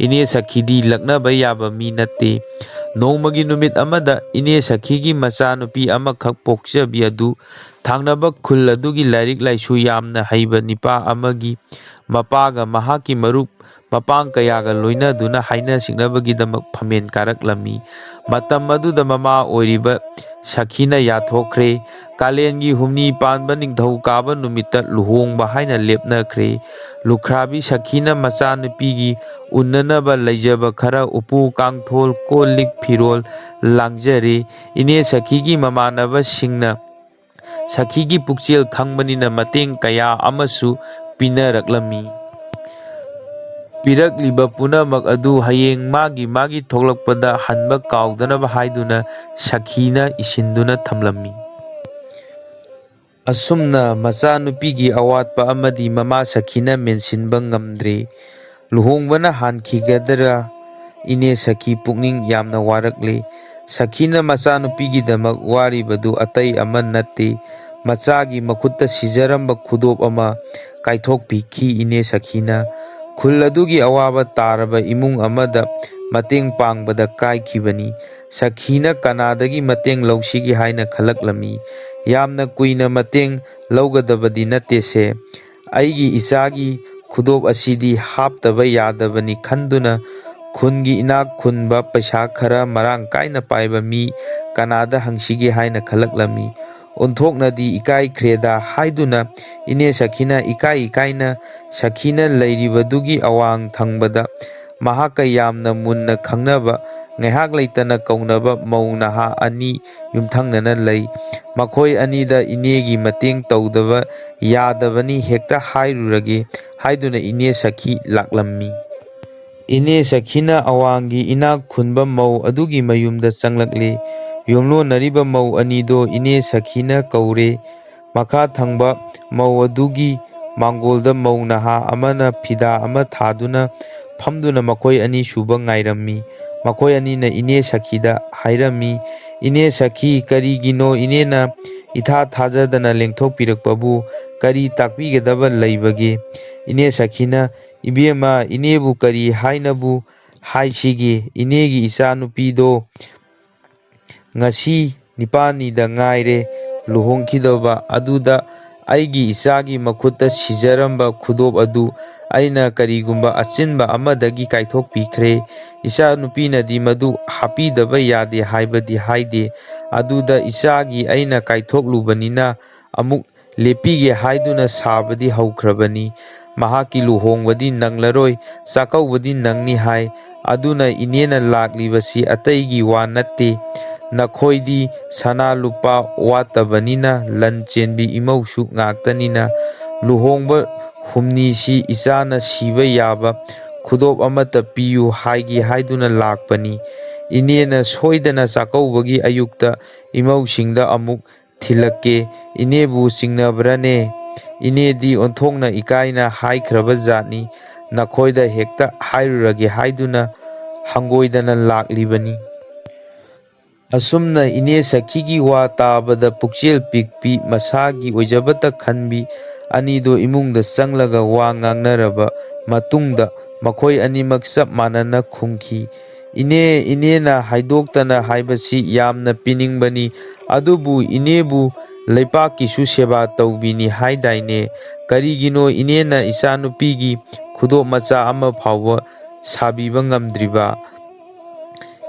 ꯏꯅꯦ ꯁꯈꯤꯗꯤ ꯂꯛꯅꯕ ꯌꯥꯕ ꯃꯤ ꯅꯠꯇꯦ꯫ ꯅꯣꯡꯃꯒꯤ ꯅꯨꯃꯤꯠ ꯑꯃꯗ ꯏꯅꯦ ꯁꯈꯤꯒꯤ ꯃꯆꯥꯅꯨꯄꯤ ꯑꯃꯈꯛ ꯄꯣꯛꯆꯕꯤ ꯑꯗꯨ ꯊꯥꯡꯅꯕ ꯈꯨꯜ ꯑꯗꯨꯒꯤ ꯂꯥꯏꯔꯤꯛ ꯂꯥꯏꯁꯨ ꯌꯥꯝꯅ ꯍꯩꯕ ꯅꯤꯄꯥ ꯑꯃꯒꯤ ꯃꯄꯥꯒ ꯃꯍꯥꯛꯀꯤ ꯃꯔꯨꯞ ꯃꯄꯥꯡ ꯀꯌꯥꯒ ꯂꯣꯏꯅꯗꯨꯅ ꯍꯥꯏꯅ ꯁꯤꯡꯅꯕꯒꯤꯗꯃꯛ ꯐꯝꯃꯦꯟ ꯀꯥꯔꯛꯂꯝꯃꯤ꯫ ꯃꯇꯝ ꯑꯗꯨꯗ ꯃꯃꯥ ꯑꯣꯏꯔꯤꯕ ꯁꯈꯤꯅ ꯌꯥꯊꯣꯛꯈ꯭ꯔꯦ꯫ ꯀꯥꯂꯦꯟꯒꯤ ꯍꯨꯝꯅꯤ ꯄꯥꯟꯕ ꯅꯤꯡꯊꯧꯀꯥꯕ ꯅꯨꯃꯤꯠꯇ ꯂꯨꯍꯣꯡꯕ ꯍꯥꯏꯅ ꯂꯦꯞꯅꯈ꯭ꯔꯦ꯫ ꯂꯨꯈ꯭ꯔꯥꯕꯤ ꯁꯈꯤꯅ ꯃꯆꯥꯅꯨꯄꯤꯒꯤ ꯎꯟꯅꯅꯕ ꯂꯩꯖꯕ ꯈꯔ ꯎꯄꯨ ꯀꯥꯡꯊꯣꯜ, ꯀꯣꯜ ꯂꯤꯛ, ꯐꯤꯔꯣꯜ ꯂꯥꯡꯖꯔꯦ꯫ ꯏꯅꯦ ꯁꯈꯤꯒꯤ ꯃꯃꯥꯟꯅꯕꯁꯤꯡꯅ ꯁꯈꯤꯒꯤ ꯄꯨꯛꯆꯦꯜ ꯈꯪꯕꯅꯤꯅ ꯃꯇꯦꯡ ꯀꯌꯥ ꯑꯃꯁꯨ ꯄꯤꯅꯔꯛꯂꯝꯃꯤ꯫ ꯄꯤꯔꯛꯂꯤꯕ ꯄꯨꯝꯅꯃꯛ ꯑꯗꯨ ꯍꯌꯦꯡ ꯃꯥꯒꯤ ꯃꯥꯒꯤ ꯊꯣꯛꯂꯛꯄꯗ ꯍꯟꯕ ꯀꯥꯎꯗꯅꯕ ꯍꯥꯏꯗꯨꯅ ꯁꯈꯤꯅ ꯏꯁꯤꯟꯗꯨꯅ ꯊꯝꯂꯝꯃꯤ꯫ ꯑꯁꯨꯝꯅ ꯃꯆꯥꯅꯨꯄꯤꯒꯤ ꯑꯋꯥꯠꯄ ꯑꯃꯗꯤ ꯃꯃꯥ ꯁꯈꯤꯅ ꯃꯦꯟꯁꯤꯟꯕ ꯉꯝꯗ꯭ꯔꯦ꯫ ꯂꯨꯍꯣꯡꯕꯅ ꯍꯥꯟꯈꯤꯒꯗ꯭ꯔꯥ? ꯏꯅꯦ ꯁꯈꯤ ꯄꯨꯛꯅꯤꯡ ꯌꯥꯝꯅ ꯋꯥꯔꯛꯂꯦ꯫ ꯁꯈꯤꯅ ꯃꯆꯥꯅꯨꯄꯤꯒꯤꯗꯃꯛ ꯋꯥꯔꯤꯕꯗꯨ ꯑꯇꯩ ꯑꯃ ꯅꯠꯇꯦ, ꯃꯆꯥꯒꯤ ꯃꯈꯨꯠꯇ ꯁꯤꯖꯔꯝꯕ ꯈꯨꯗꯣꯞ ꯑꯃ ꯀꯥꯏꯊꯣꯛꯄꯤꯈꯤ ꯏꯅꯦ ꯁꯈꯤꯅ꯫ ꯈꯨꯜ ꯑꯗꯨꯒꯤ ꯑꯋꯥꯕ ꯇꯥꯔꯕ ꯏꯃꯨꯡ ꯑꯃꯗ ꯃꯇꯦꯡ ꯄꯥꯡꯕꯗ ꯀꯥꯏꯈꯤꯕꯅꯤ꯫ ꯁꯈꯤꯅ ꯀꯅꯥꯗꯒꯤ ꯃꯇꯦꯡ ꯂꯧꯁꯤꯒꯦ ꯍꯥꯏꯅ ꯈꯜꯂꯛꯂꯝꯃꯤ꯫ ꯌꯥꯝꯅ ꯀꯨꯏꯅ ꯃꯇꯦꯡ ꯂꯧꯒꯗꯕꯗꯤ ꯅꯠꯇꯦꯁꯦ꯫ ꯑꯩꯒꯤ ꯏꯆꯥꯒꯤ ꯈꯨꯗꯣꯞ ꯑꯁꯤꯗꯤ ꯍꯥꯞꯇꯕ ꯌꯥꯗꯕꯅꯤ ꯈꯟꯗꯨꯅ ꯈꯨꯟꯒꯤ ꯏꯅꯥꯛ ꯈꯨꯟꯕ ꯄꯩꯁꯥ ꯈꯔ ꯃꯔꯥꯡ ꯀꯥꯏꯅ ꯄꯥꯏꯕ ꯃꯤ ꯀꯅꯥꯗ ꯍꯪꯁꯤꯒꯦ ꯍꯥꯏꯅ ꯈꯜꯂꯛꯂꯝꯃꯤ꯫ ꯑꯣꯟꯊꯣꯛꯅꯗꯤ ꯏꯀꯥꯏꯈ꯭ꯔꯦꯗ ꯍꯥꯏꯗꯨꯅ ꯏꯅꯦ ꯁꯈꯤꯅ ꯏꯀꯥꯏ ꯏꯀꯥꯏꯅ ꯁꯈꯤꯅ ꯂꯩꯔꯤꯕꯗꯨꯒꯤ ꯑꯋꯥꯡ ꯊꯪꯕꯗ ꯃꯍꯥꯛꯀ ꯌꯥꯝꯅ ꯃꯨꯟꯅ ꯈꯪꯅꯕ ꯉꯥꯏꯍꯥꯛ ꯂꯩꯇꯅ ꯀꯧꯅꯕ ꯃꯧ ꯅꯍꯥ ꯑꯅꯤ ꯌꯨꯝꯊꯪꯅꯅ ꯂꯩ꯫ ꯃꯈꯣꯏ ꯑꯅꯤꯗ ꯏꯅꯦꯒꯤ ꯃꯇꯦꯡ ꯇꯧꯗꯕ ꯌꯥꯗꯕꯅꯤ, ꯍꯦꯛꯇ ꯍꯥꯏꯔꯨꯔꯒꯦ ꯍꯥꯏꯗꯨꯅ ꯏꯅꯦ ꯁꯈꯤ ꯂꯥꯛꯂꯝꯃꯤ꯫ ꯏꯅꯦ ꯁꯈꯤꯅ ꯑꯋꯥꯡꯒꯤ ꯏꯅꯥꯛ ꯈꯨꯟꯕ ꯃꯧ ꯑꯗꯨꯒꯤ ꯃꯌꯨꯝꯗ ꯆꯪꯂꯛꯂꯦ꯫ ꯌꯨꯝꯂꯣꯟꯅꯔꯤꯕ ꯃꯧ ꯑꯅꯤꯗꯣ ꯏꯅꯦ ꯁꯈꯤꯅ ꯀꯧꯔꯦ꯫ ꯃꯈꯥ ꯊꯪꯕ ꯃꯧ ꯑꯗꯨꯒꯤ ꯃꯥꯡꯒꯣꯜꯗ ꯃꯧ ꯅꯍꯥ ꯑꯃꯅ ꯐꯤꯗꯥ ꯑꯃ ꯊꯥꯗꯨꯅ ꯐꯝꯗꯨꯅ ꯃꯈꯣꯏ ꯑꯅꯤ ꯁꯨꯕ ꯉꯥꯏꯔꯝꯃꯤ꯫ ꯃꯈꯣꯏ ꯑꯅꯤꯅ ꯏꯅꯦ ꯁꯈꯤꯗ ꯍꯥꯏꯔꯝꯃꯤ, "ꯏꯅꯦ ꯁꯈꯤ, ꯀꯔꯤꯒꯤꯅꯣ ꯏꯅꯦꯅ ꯏꯊꯥ ꯊꯥꯖꯗꯅ ꯂꯦꯡꯊꯣꯛꯄꯤꯔꯛꯄꯕꯨ? ꯀꯔꯤ ꯇꯥꯛꯄꯤꯒꯗꯕ ꯂꯩꯕꯒꯦ?" ꯏꯅꯦ ꯁꯈꯤꯅ, "ꯏꯕꯦꯝꯃ, ꯏꯅꯦꯕꯨ ꯀꯔꯤ ꯍꯥꯏꯅꯕꯨ ꯍꯥꯏꯁꯤꯒꯦ? ꯏꯅꯦꯒꯤ ꯏꯆꯥꯅꯨꯄꯤꯗꯣ ꯉꯁꯤ ꯅꯤꯄꯥꯜꯅꯤꯗ ꯉꯥꯏꯔꯦ ꯂꯨꯍꯣꯡꯈꯤꯗꯧꯕ, ꯑꯗꯨꯗ ꯑꯩꯒꯤ ꯏꯆꯥꯒꯤ ꯃꯈꯨꯠꯇ ꯁꯤꯖꯔꯝꯕ ꯈꯨꯗꯣꯞ ꯑꯗꯨ ꯑꯩꯅ ꯀꯔꯤꯒꯨꯝꯕ ꯑꯆꯤꯟꯕ ꯑꯃꯗꯒꯤ ꯀꯥꯏꯊꯣꯛꯄꯤꯈ꯭ꯔꯦ꯫ ꯏꯆꯥꯅꯨꯄꯤꯅꯗꯤ ꯃꯗꯨ ꯍꯥꯞꯄꯤꯗꯕ ꯌꯥꯗꯦ ꯍꯥꯏꯕꯗꯤ ꯍꯥꯏꯗꯦ꯫ ꯑꯗꯨꯗ ꯏꯆꯥꯒꯤ ꯑꯩꯅ ꯀꯥꯏꯊꯣꯛꯂꯨꯕꯅꯤꯅ ꯑꯃꯨꯛ ꯂꯦꯞꯄꯤꯒꯦ ꯍꯥꯏꯗꯨꯅ ꯁꯥꯕꯗꯤ ꯍꯧꯈ꯭ꯔꯕꯅꯤ꯫ ꯃꯍꯥꯛꯀꯤ ꯂꯨꯍꯣꯡꯕꯗꯤ ꯅꯪꯂꯔꯣꯏ, ꯆꯥꯛꯀꯧꯕꯗꯤ ꯅꯪꯅꯤ ꯍꯥꯏ꯫ ꯑꯗꯨꯅ ꯏꯅꯦꯅ ꯂꯥꯛꯂꯤꯕꯁꯤ ꯑꯇꯩꯒꯤ ꯋꯥ ꯅꯠꯇꯦ꯫ ꯅꯈꯣꯏꯗꯤ ꯁꯅꯥ ꯂꯨꯄꯥ ꯋꯥꯠꯇꯕꯅꯤꯅ, ꯂꯟ ꯆꯦꯟꯕꯤ ꯏꯃꯧꯁꯨ ꯉꯥꯛꯇꯅꯤꯅ, ꯂꯨꯍꯣꯡꯕ ꯍꯨꯝꯅꯤꯁꯤ ꯏꯆꯥꯅ ꯁꯤꯕ ꯌꯥꯕ ꯈꯨꯗꯣꯞ ꯑꯃꯠꯇ ꯄꯤꯌꯨ ꯍꯥꯏꯒꯦ ꯍꯥꯏꯗꯨꯅ ꯂꯥꯛꯄꯅꯤ꯫ ꯏꯅꯦꯅ ꯁꯣꯏꯗꯅ ꯆꯥꯛꯀꯧꯕꯒꯤ ꯑꯌꯨꯛꯇ ꯏꯃꯧꯁꯤꯡꯗ ꯑꯃꯨꯛ ꯊꯤꯜꯂꯛꯀꯦ, ꯏꯅꯦꯕꯨ ꯆꯤꯡꯅꯕ꯭ꯔꯅꯦ? ꯏꯅꯦꯗꯤ ꯑꯣꯟꯊꯣꯛꯅ ꯏꯀꯥꯏꯅ ꯍꯥꯏꯈ꯭ꯔꯕ ꯖꯥꯠꯅꯤ, ꯅꯈꯣꯏꯗ ꯍꯦꯛꯇ ꯍꯥꯏꯔꯨꯔꯒꯦ ꯍꯥꯏꯗꯨꯅ ꯍꯪꯒꯣꯏꯗꯅ ꯂꯥꯛꯂꯤꯕꯅꯤ꯫ ꯑꯁꯨꯝꯅ ꯏꯅꯦ ꯁꯈꯤꯒꯤ ꯋꯥ ꯇꯥꯕꯗ ꯄꯨꯛꯆꯦꯜ ꯄꯤꯛꯄꯤ, ꯃꯁꯥꯒꯤ ꯑꯣꯏꯖꯕꯇ ꯈꯟꯕꯤ ꯑꯅꯤꯗꯣ ꯏꯃꯨꯡꯗ ꯆꯪꯂꯒ ꯋꯥ ꯉꯥꯡꯅꯔꯕ ꯃꯇꯨꯡꯗ ꯃꯈꯣꯏ ꯑꯅꯤꯃꯛ ꯆꯞ ꯃꯥꯟꯅꯅ ꯈꯨꯝꯈꯤ꯫ "ꯏꯅꯦ, ꯏꯅꯦꯅ ꯍꯥꯏꯗꯣꯛꯇꯅ ꯍꯥꯏꯕꯁꯤ ꯌꯥꯝꯅ ꯄꯤꯅꯤꯡꯕꯅꯤ, ꯑꯗꯨꯕꯨ ꯏꯅꯦꯕꯨ ꯂꯩꯄꯥꯛꯀꯤꯁꯨ ꯁꯦꯕꯥ ꯇꯧꯕꯤꯅꯤ ꯍꯥꯏꯗꯥꯏꯅꯦ? ꯀꯔꯤꯒꯤꯅꯣ ꯏꯅꯦꯅ ꯏꯆꯥꯅꯨꯄꯤꯒꯤ ꯈꯨꯗꯣꯞ ꯃꯆꯥ ꯑꯃ ꯐꯥꯎꯕ ꯁꯥꯕꯤꯕ ꯉꯝꯗ꯭ꯔꯤꯕ?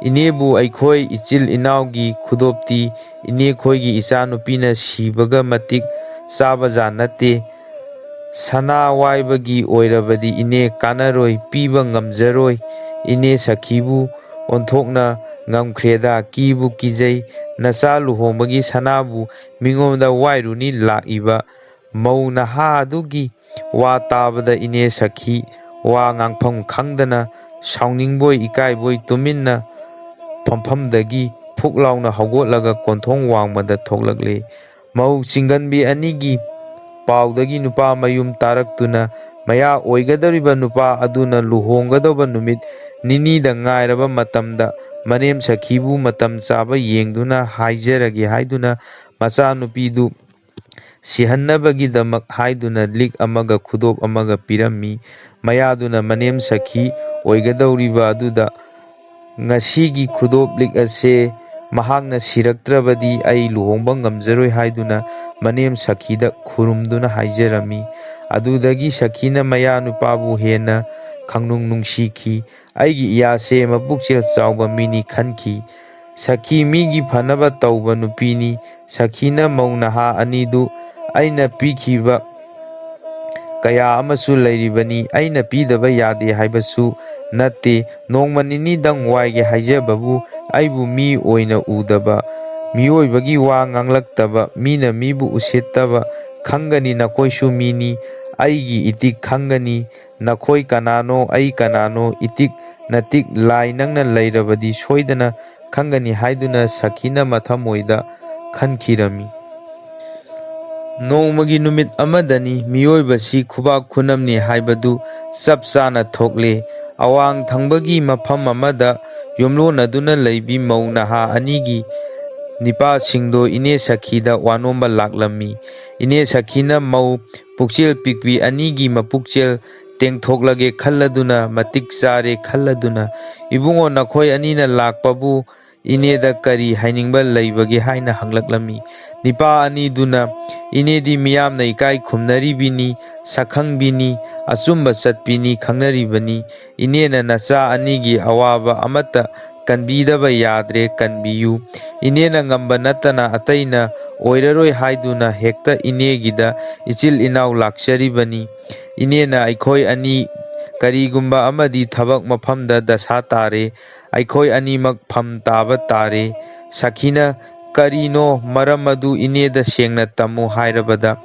ꯏꯅꯦꯕꯨ ꯑꯩꯈꯣꯏ ꯏꯆꯤꯜ ꯏꯅꯥꯎꯒꯤ ꯈꯨꯗꯣꯞꯇꯤ ꯏꯅꯦꯈꯣꯏꯒꯤ ꯏꯆꯥꯅꯨꯄꯤꯅ ꯁꯤꯕꯒ ꯃꯇꯤꯛ ꯆꯥꯕ ꯖꯥꯠ ꯅꯠꯇꯦ꯫ ꯁꯅꯥ ꯋꯥꯏꯕꯒꯤ ꯑꯣꯏꯔꯕꯗꯤ ꯏꯅꯦ ꯀꯥꯟꯅꯔꯣꯏ, ꯄꯤꯕ ꯉꯝꯖꯔꯣꯏ꯫ ꯏꯅꯦ ꯁꯈꯤꯕꯨ ꯑꯣꯟꯊꯣꯛꯅ ꯉꯝꯈ꯭ꯔꯦꯗ, ꯀꯤꯕꯨ ꯀꯤꯖꯩ꯫ ꯅꯆꯥ ꯂꯨꯍꯣꯡꯕꯒꯤ ꯁꯅꯥꯕꯨ ꯃꯤꯉꯣꯟꯗ ꯋꯥꯏꯔꯨꯅꯤ ꯂꯥꯛꯏꯕ ꯃꯧ ꯅꯍꯥ ꯑꯗꯨꯒꯤ ꯋꯥ ꯇꯥꯕꯗ ꯏꯅꯦ ꯁꯈꯤ ꯋꯥ ꯉꯥꯡꯐꯝ ꯈꯪꯗꯅ ꯁꯥꯎꯅꯤꯡꯕꯣꯏ ꯏꯀꯥꯏꯕꯣꯏ ꯇꯨꯃꯤꯟꯅ ꯐꯝꯐꯝꯗꯒꯤ ꯐꯨꯛ ꯂꯥꯎꯅ ꯍꯧꯒꯠꯂꯒ ꯀꯣꯟꯊꯣꯡ ꯋꯥꯡꯃꯗ ꯊꯣꯛꯂꯛꯂꯦ꯫ ꯃꯧ ꯆꯤꯡꯒꯟꯕꯤ ꯑꯅꯤꯒꯤ ꯄꯥꯎꯗꯒꯤ ꯅꯨꯄꯥ ꯃꯌꯨꯝ ꯇꯥꯔꯛꯇꯨꯅ ꯃꯌꯥ ꯑꯣꯏꯒꯗꯧꯔꯤꯕ ꯅꯨꯄꯥ ꯑꯗꯨꯅ ꯂꯨꯍꯣꯡꯒꯗꯧꯕ ꯅꯨꯃꯤꯠ ꯅꯤꯅꯤꯗ ꯉꯥꯏꯔꯕ ꯃꯇꯝꯗ ꯃꯅꯦꯝ ꯁꯈꯤꯕꯨ ꯃꯇꯝ ꯆꯥꯕ ꯌꯦꯡꯗꯨꯅ ꯍꯥꯏꯖꯔꯒꯦ ꯍꯥꯏꯗꯨꯅ ꯃꯆꯥꯅꯨꯄꯤꯗꯨ ꯁꯤꯍꯟꯅꯕꯒꯤꯗꯃꯛ ꯍꯥꯏꯗꯨꯅ ꯂꯤꯛ ꯑꯃꯒ ꯈꯨꯗꯣꯞ ꯑꯃꯒ ꯄꯤꯔꯝꯃꯤ꯫ ꯃꯌꯥꯗꯨꯅ ꯃꯅꯦꯝ ꯁꯈꯤ ꯑꯣꯏꯒꯗꯧꯔꯤꯕ ꯑꯗꯨꯗ, "ꯉꯁꯤꯒꯤ ꯈꯨꯗꯣꯞ ꯂꯤꯛ ꯑꯁꯦ ꯃꯍꯥꯛꯅ ꯁꯤꯔꯛꯇ꯭ꯔꯕꯗꯤ ꯑꯩ ꯂꯨꯍꯣꯡꯕ ꯉꯝꯖꯔꯣꯏ" ꯍꯥꯏꯗꯨꯅ ꯃꯅꯦꯝ ꯁꯈꯤꯗ ꯈꯨꯔꯨꯝꯗꯨꯅ ꯍꯥꯏꯖꯔꯝꯃꯤ꯫ ꯑꯗꯨꯗꯒꯤ ꯁꯈꯤꯅ ꯃꯌꯥ ꯅꯨꯄꯥꯕꯨ ꯍꯦꯟꯅ ꯈꯪꯅꯨꯡ ꯅꯨꯡꯁꯤꯈꯤ꯫ "ꯑꯩꯒꯤ ꯏꯌꯥꯁꯦ ꯃꯄꯨꯛꯆꯦꯜ ꯆꯥꯎꯕ ꯃꯤꯅꯤ" ꯈꯟꯈꯤ꯫ ꯁꯈꯤ ꯃꯤꯒꯤ ꯐꯅꯕ ꯇꯧꯕ ꯅꯨꯄꯤꯅꯤ꯫ ꯁꯈꯤꯅ ꯃꯧ ꯅꯍꯥ ꯑꯅꯤꯗꯨ ꯑꯩꯅ ꯄꯤꯈꯤꯕ ꯀꯌꯥ ꯑꯃꯁꯨ ꯂꯩꯔꯤꯕꯅꯤ꯫ ꯑꯩꯅ ꯄꯤꯗꯕ ꯌꯥꯗꯦ ꯍꯥꯏꯕꯁꯨ ꯅꯠꯇꯦ꯫ ꯅꯣꯡꯃ ꯅꯤꯅꯤꯗꯪ ꯋꯥꯏꯒꯦ ꯍꯥꯏꯖꯕꯕꯨ ꯑꯩꯕꯨ ꯃꯤ ꯑꯣꯏꯅ ꯎꯗꯕ, ꯃꯤꯑꯣꯏꯕꯒꯤ ꯋꯥ ꯉꯥꯡꯂꯛꯇꯕ, ꯃꯤꯅ ꯃꯤꯕꯨ ꯎꯁꯤꯠꯇꯕ ꯈꯪꯒꯅꯤ꯫ ꯅꯈꯣꯏꯁꯨ ꯃꯤꯅꯤ, ꯑꯩꯒꯤ ꯏꯇꯤꯛ ꯈꯪꯒꯅꯤ꯫ ꯅꯈꯣꯏ ꯀꯅꯥꯅꯣ, ꯑꯩ ꯀꯅꯥꯅꯣ, ꯏꯇꯤꯛ ꯅꯇꯤꯛ ꯂꯥꯏ ꯅꯪꯅ ꯂꯩꯔꯕꯗꯤ ꯁꯣꯏꯗꯅ ꯈꯪꯒꯅꯤ ꯍꯥꯏꯗꯨꯅ ꯁꯈꯤꯅ ꯃꯊꯃꯣꯏꯗ ꯈꯟꯈꯤꯔꯝꯃꯤ꯫ ꯅꯣꯡꯃꯒꯤ ꯅꯨꯃꯤꯠ ꯑꯃꯗꯅꯤ ꯃꯤꯑꯣꯏꯕꯁꯤ ꯈꯨꯕꯥꯛ ꯈꯨꯅꯝꯅꯤ ꯍꯥꯏꯕꯗꯨ ꯆꯞ ꯆꯥꯅ ꯊꯣꯛꯂꯦ꯫ ꯑꯋꯥꯡ ꯊꯪꯕꯒꯤ ꯃꯐꯝ ꯑꯃꯗ ꯌꯨꯝꯂꯣꯟꯅꯗꯨꯅ ꯂꯩꯕꯤ ꯃꯧ ꯅꯍꯥ ꯑꯅꯤꯒꯤ ꯅꯤꯄꯥꯁꯤꯡꯗꯣ ꯏꯅꯦ ꯁꯈꯤꯗ ꯋꯥꯅꯣꯝꯕ ꯂꯥꯛꯂꯝꯃꯤ꯫ ꯏꯅꯦ ꯁꯈꯤꯅ ꯃꯧ ꯄꯨꯛꯆꯦꯜ ꯄꯤꯛꯄꯤ ꯑꯅꯤꯒꯤ ꯃꯄꯨꯛꯆꯦꯜ ꯇꯦꯡꯊꯣꯛꯂꯒꯦ ꯈꯜꯂꯗꯨꯅ, ꯃꯇꯤꯛ ꯆꯥꯔꯦ ꯈꯜꯂꯗꯨꯅ, "ꯏꯕꯨꯡꯉꯣ, ꯅꯈꯣꯏ ꯑꯅꯤꯅ ꯂꯥꯛꯄꯕꯨ ꯏꯅꯦꯗ ꯀꯔꯤ ꯍꯥꯏꯅꯤꯡꯕ ꯂꯩꯕꯒꯦ?" ꯍꯥꯏꯅ ꯍꯪꯂꯛꯂꯝꯃꯤ꯫ ꯅꯤꯄꯥ ꯑꯅꯤꯗꯨꯅ, "ꯏꯅꯦꯗꯤ ꯃꯤꯌꯥꯝꯅ ꯏꯀꯥꯏ ꯈꯨꯝꯅꯔꯤꯕꯤꯅꯤ, ꯁꯛꯈꯪꯕꯤꯅꯤ, ꯑꯆꯨꯝꯕ ꯆꯠꯄꯤꯅꯤ ꯈꯪꯅꯔꯤꯕꯅꯤ꯫ ꯏꯅꯦꯅ ꯅꯆꯥ ꯑꯅꯤꯒꯤ ꯑꯋꯥꯕ ꯑꯃꯠꯇ ꯀꯟꯕꯤꯗꯕ ꯌꯥꯗ꯭ꯔꯦ, ꯀꯟꯕꯤꯌꯨ꯫ ꯏꯅꯦꯅ ꯉꯝꯕ ꯅꯠꯇꯅ ꯑꯇꯩꯅ ꯑꯣꯏꯔꯔꯣꯏ" ꯍꯥꯏꯗꯨꯅ ꯍꯦꯛꯇ ꯏꯅꯦꯒꯤꯗ ꯏꯆꯤꯜ ꯏꯅꯥꯎ ꯂꯥꯛꯆꯔꯤꯕꯅꯤ꯫ "ꯏꯅꯦꯅ ꯑꯩꯈꯣꯏ ꯑꯅꯤ ꯀꯔꯤꯒꯨꯝꯕ ꯑꯃꯗꯤ ꯊꯕꯛ ꯃꯐꯝꯗ ꯗꯁꯥ ꯇꯥꯔꯦ꯫ ꯑꯩꯈꯣꯏ ꯑꯅꯤꯃꯛ ꯐꯝ ꯇꯥꯕ ꯇꯥꯔꯦ꯫" ꯁꯈꯤꯅ, "ꯀꯔꯤꯅꯣ ꯃꯔꯝ ꯑꯗꯨ ꯏꯅꯦꯗ ꯁꯦꯡꯅ ꯇꯝꯃꯨ" ꯍꯥꯏꯔꯕꯗ,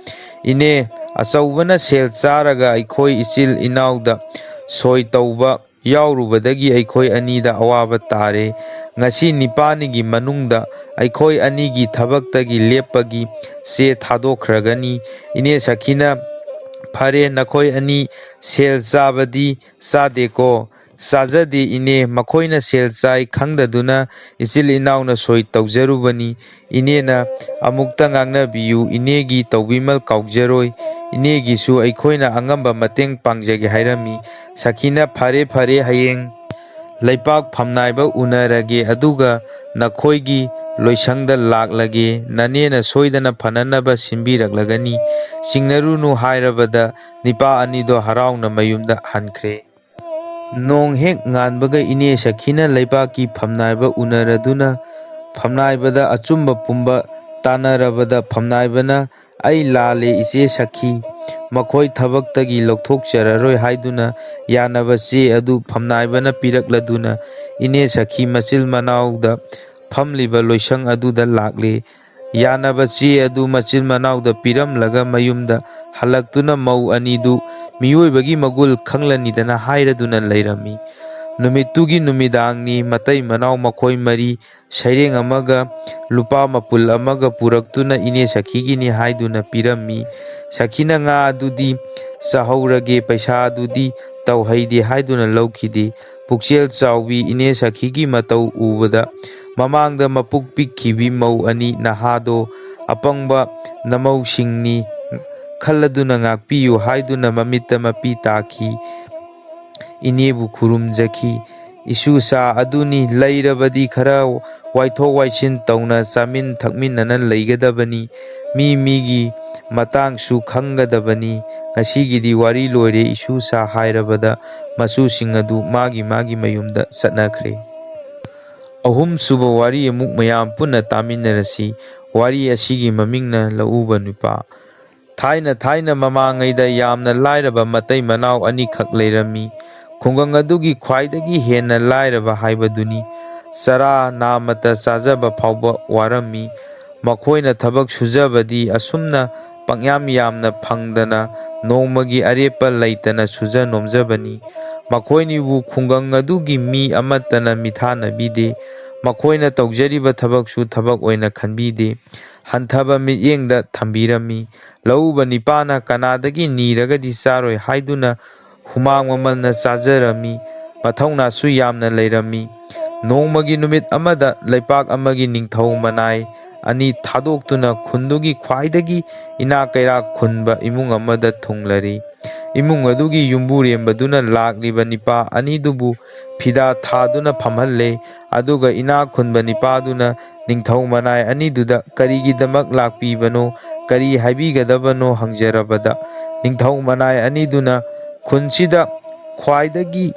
"ꯏꯅꯦ, ꯑꯆꯧꯕꯅ ꯁꯦꯜ ꯆꯥꯔꯒ ꯑꯩꯈꯣꯏ ꯏꯆꯤꯜ ꯏꯅꯥꯎꯗ ꯁꯣꯏ ꯇꯧꯕ ꯌꯥꯎꯔꯨꯕꯗꯒꯤ ꯑꯩꯈꯣꯏ ꯑꯅꯤꯗ ꯑꯋꯥꯕ ꯇꯥꯔꯦ꯫ ꯉꯁꯤ ꯅꯤꯄꯥꯅꯤꯒꯤ ꯃꯅꯨꯡꯗ ꯑꯩꯈꯣꯏ ꯑꯅꯤꯒꯤ ꯊꯕꯛꯇꯒꯤ ꯂꯦꯞꯄꯒꯤ ꯆꯦ ꯊꯥꯗꯣꯛꯈ꯭ꯔꯒꯅꯤ꯫" ꯏꯅꯦ ꯁꯈꯤꯅ, "ꯐꯔꯦ, ꯅꯈꯣꯏ ꯑꯅꯤ ꯁꯦꯜ ꯆꯥꯕꯗꯤ ꯆꯥꯗꯦꯀꯣ?" "ꯆꯥꯖꯗꯦ ꯏꯅꯦ, ꯃꯈꯣꯏꯅ ꯁꯦꯜ ꯆꯥꯏ ꯈꯪꯗꯗꯨꯅ ꯏꯆꯤꯜ ꯏꯅꯥꯎꯅ ꯁꯣꯏ ꯇꯧꯖꯔꯨꯕꯅꯤ꯫ ꯏꯅꯦꯅ ꯑꯃꯨꯛꯇ ꯉꯥꯡꯅꯕꯤꯌꯨ, ꯏꯅꯦꯒꯤ ꯇꯧꯕꯤꯃꯜ ꯀꯥꯎꯖꯔꯣꯏ꯫ ꯏꯅꯦꯒꯤꯁꯨ ꯑꯩꯈꯣꯏꯅ ꯑꯉꯝꯕ ꯃꯇꯦꯡ ꯄꯥꯡꯖꯒꯦ" ꯍꯥꯏꯔꯝꯃꯤ꯫ ꯁꯈꯤꯅ, "ꯐꯔꯦ, ꯐꯔꯦ, ꯍꯌꯦꯡ ꯂꯩꯄꯥꯛ ꯐꯝꯅꯥꯏꯕ ꯎꯅꯔꯒꯦ, ꯑꯗꯨꯒ ꯅꯈꯣꯏꯒꯤ ꯂꯣꯏꯁꯪꯗ ꯂꯥꯛꯂꯒꯦ, ꯅꯅꯦꯅ ꯁꯣꯏꯗꯅ ꯐꯅꯅꯕ ꯁꯤꯟꯕꯤꯔꯛꯂꯒꯅꯤ, ꯆꯤꯡꯅꯔꯨꯅꯨ" ꯍꯥꯏꯔꯕꯗ ꯅꯤꯄꯥ ꯑꯅꯤꯗꯣ ꯍꯔꯥꯎꯅ ꯃꯌꯨꯝꯗ ꯍꯟꯈ꯭ꯔꯦ꯫ ꯅꯣꯡ ꯍꯦꯛ ꯉꯥꯟꯕꯒ ꯏꯅꯦ ꯁꯈꯤꯅ ꯂꯩꯄꯥꯛꯀꯤ ꯐꯝꯅꯥꯏꯕ ꯎꯅꯔꯗꯨꯅ ꯐꯝꯅꯥꯏꯕꯗ ꯑꯆꯨꯝꯕ ꯄꯨꯝꯕ ꯇꯥꯟꯅꯔꯕꯗ ꯐꯝꯅꯥꯏꯕꯅ, "ꯑꯩ ꯂꯥꯜꯂꯦ ꯏꯆꯦ ꯁꯈꯤ, ꯃꯈꯣꯏ ꯊꯕꯛꯇꯒꯤ ꯂꯧꯊꯣꯛꯆꯔꯔꯣꯏ ꯍꯥꯏꯗꯨꯅ ꯌꯥꯅꯕ ꯆꯦ ꯑꯗꯨ ꯐꯝꯅꯥꯏꯕꯅ ꯄꯤꯔꯛꯂꯗꯨꯅ ꯏꯅꯦ ꯁꯈꯤ ꯃꯆꯤꯜ ꯃꯅꯥꯎꯗ ꯐꯝꯂꯤꯕ ꯂꯣꯏꯁꯪ ꯑꯗꯨꯗ ꯂꯥꯛꯂꯦ꯫ ꯌꯥꯅꯕ ꯆꯦ ꯑꯗꯨ ꯃꯆꯤꯟ ꯃꯅꯥꯎꯗ ꯄꯤꯔꯝꯂꯒ ꯃꯌꯨꯝꯗ ꯍꯜꯂꯛꯇꯨꯅ ꯃꯧ ꯑꯅꯤꯗꯨ ꯃꯤꯑꯣꯏꯕꯒꯤ ꯃꯒꯨꯜ ꯈꯪꯂꯅꯤꯗꯅ ꯍꯥꯏꯔꯗꯨꯅ ꯂꯩꯔꯝꯃꯤ꯫ ꯅꯨꯃꯤꯠꯇꯨꯒꯤ ꯅꯨꯃꯤꯗꯥꯡꯅꯤ꯫ ꯃꯇꯩ ꯃꯅꯥꯎ ꯃꯈꯣꯏ ꯃꯔꯤ ꯁꯩꯔꯦꯡ ꯑꯃꯒ ꯂꯨꯄꯥ ꯃꯄꯨꯜ ꯑꯃꯒ ꯄꯨꯔꯛꯇꯨꯅ ꯏꯅꯦ ꯁꯈꯤꯒꯤꯅꯤ ꯍꯥꯏꯗꯨꯅ ꯄꯤꯔꯝꯃꯤ꯫ ꯁꯈꯤꯅ ꯉꯥ ꯑꯗꯨꯗꯤ ꯆꯥꯍꯧꯔꯒꯦ, ꯄꯩꯁꯥ ꯑꯗꯨꯗꯤ ꯇꯧꯍꯩꯗꯦ ꯍꯥꯏꯗꯨꯅ ꯂꯧꯈꯤꯗꯦ꯫ ꯄꯨꯛꯆꯦꯜ ꯆꯥꯎꯕꯤ ꯏꯅꯦ ꯁꯈꯤꯒꯤ ꯃꯇꯧ ꯎꯕꯗ ꯃꯃꯥꯡꯗ ꯃꯄꯨꯛ ꯄꯤꯛꯈꯤꯕꯤ ꯃꯧ ꯑꯅꯤ ꯅꯍꯥꯗꯣ ꯑꯄꯪꯕ ꯅꯃꯧꯁꯤꯡꯅꯤ ꯈꯜꯂꯗꯨꯅ ꯉꯥꯛꯄꯤꯌꯨ ꯍꯥꯏꯗꯨꯅ ꯃꯃꯤꯠꯇ ꯃꯄꯤ ꯇꯥꯈꯤ꯫ ꯏꯅꯦꯕꯨ ꯈꯨꯔꯨꯝꯖꯈꯤ꯫ ꯏꯁꯨꯁꯥ ꯑꯗꯨꯅꯤ, ꯂꯩꯔꯕꯗꯤ ꯈꯔ ꯋꯥꯏꯊꯣꯛ ꯋꯥꯏꯁꯤꯟ ꯇꯧꯅ ꯆꯥꯃꯤꯟ ꯊꯛꯃꯤꯟꯅꯅ ꯂꯩꯒꯗꯕꯅꯤ꯫ ꯃꯤ ꯃꯤꯒꯤ ꯃꯇꯥꯡꯁꯨ ꯈꯪꯒꯗꯕꯅꯤ꯫ ꯉꯁꯤꯒꯤꯗꯤ ꯋꯥꯔꯤ ꯂꯣꯏꯔꯦ, ꯏꯁꯨꯁꯥ ꯍꯥꯏꯔꯕꯗ ꯃꯆꯨꯁꯤꯡ ꯑꯗꯨ ꯃꯥꯒꯤ ꯃꯥꯒꯤ ꯃꯌꯨꯝꯗ ꯆꯠꯅꯈ꯭ꯔꯦ꯫ ꯑꯍꯨꯝꯁꯨꯕ ꯋꯥꯔꯤ ꯑꯃꯨꯛ ꯃꯌꯥꯝ ꯄꯨꯟꯅ ꯇꯥꯃꯤꯟꯅꯔꯁꯤ꯫ ꯋꯥꯔꯤ ꯑꯁꯤꯒꯤ ꯃꯃꯤꯡꯅ ꯂꯧꯎꯕ ꯅꯨꯄꯥ꯫ ꯊꯥꯏꯅ ꯊꯥꯏꯅ ꯃꯃꯥꯡꯉꯩꯗ ꯌꯥꯝꯅ ꯂꯥꯏꯔꯕ ꯃꯇꯩ ꯃꯅꯥꯎ ꯑꯅꯤꯈꯛ ꯂꯩꯔꯝꯃꯤ꯫ ꯈꯨꯡꯒꯪ ꯑꯗꯨꯒꯤ ꯈ꯭ꯋꯥꯏꯗꯒꯤ ꯍꯦꯟꯅ ꯂꯥꯏꯔꯕ ꯍꯥꯏꯕꯗꯨꯅꯤ꯫ ꯆꯔꯥ ꯅꯥꯃꯇ ꯆꯥꯖꯕ ꯐꯥꯎꯕ ꯋꯥꯔꯝꯃꯤ꯫ ꯃꯈꯣꯏꯅ ꯊꯕꯛ ꯁꯨꯖꯕꯗꯤ ꯑꯁꯨꯝꯅ ꯄꯪꯌꯥꯝ ꯌꯥꯝꯅ ꯐꯪꯗꯅ ꯅꯣꯡꯃꯒꯤ ꯑꯔꯦꯞꯄ ꯂꯩꯇꯅ ꯁꯨꯖ ꯅꯣꯝꯖꯕꯅꯤ꯫ ꯃꯈꯣꯏꯅꯤꯕꯨ ꯈꯨꯡꯒꯪ ꯑꯗꯨꯒꯤ ꯃꯤ ꯑꯃꯠꯇꯅ ꯃꯤꯊꯥꯅꯕꯤꯗꯦ꯫ ꯃꯈꯣꯏꯅ ꯇꯧꯖꯔꯤꯕ ꯊꯕꯛꯁꯨ ꯊꯕꯛ ꯑꯣꯏꯅ ꯈꯟꯕꯤꯗꯦ꯫ ꯍꯟꯊꯕ ꯃꯤꯠꯌꯦꯡꯗ ꯊꯝꯕꯤꯔꯝꯃꯤ꯫ ꯂꯧꯎꯕ ꯅꯤꯄꯥꯅ ꯀꯅꯥꯗꯒꯤ ꯅꯤꯔꯒꯗꯤ ꯆꯥꯔꯣꯏ ꯍꯥꯏꯗꯨꯅ ꯍꯨꯃꯥꯡ ꯃꯃꯜꯅ ꯆꯥꯖꯔꯝꯃꯤ꯫ ꯃꯊꯧꯅꯥꯁꯨ ꯌꯥꯝꯅ ꯂꯩꯔꯝꯃꯤ꯫ ꯅꯣꯡꯃꯒꯤ ꯅꯨꯃꯤꯠ ꯑꯃꯗ ꯂꯩꯄꯥꯛ ꯑꯃꯒꯤ ꯅꯤꯡꯊꯧ ꯃꯅꯥꯏ ꯑꯅꯤ ꯊꯥꯗꯣꯛꯇꯨꯅ ꯈꯨꯟꯗꯨꯒꯤ ꯈ꯭ꯋꯥꯏꯗꯒꯤ ꯏꯅꯥꯛ ꯀꯩꯔꯥꯛ ꯈꯨꯟꯕ ꯏꯃꯨꯡ ꯑꯃꯗ ꯊꯨꯡꯂꯔꯤ꯫ ꯏꯃꯨꯡ ꯑꯗꯨꯒꯤ ꯌꯨꯝꯕꯨꯔꯦꯝꯕꯗꯨꯅ ꯂꯥꯛꯂꯤꯕ ꯅꯤꯄꯥ ꯑꯅꯤꯗꯨꯕꯨ ꯐꯤꯗꯥ ꯊꯥꯗꯨꯅ ꯐꯝꯍꯜꯂꯦ꯫ ꯑꯗꯨꯒ ꯏꯅꯥꯛ ꯈꯨꯟꯕ ꯅꯤꯄꯥꯗꯨꯅ ꯅꯤꯡꯊꯧ ꯃꯅꯥꯏ ꯑꯅꯤꯗꯨꯗ ꯀꯔꯤꯒꯤꯗꯃꯛ ꯂꯥꯛꯄꯤꯕꯅꯣ, ꯀꯔꯤ ꯍꯥꯏꯕꯤꯒꯗꯕꯅꯣ ꯍꯪꯖꯔꯕꯗ, ꯅꯤꯡꯊꯧ ꯃꯅꯥꯏ ꯑꯅꯤꯗꯨꯅ ꯈꯨꯟꯁꯤꯗ ꯈ꯭ꯋꯥꯏꯗꯒꯤ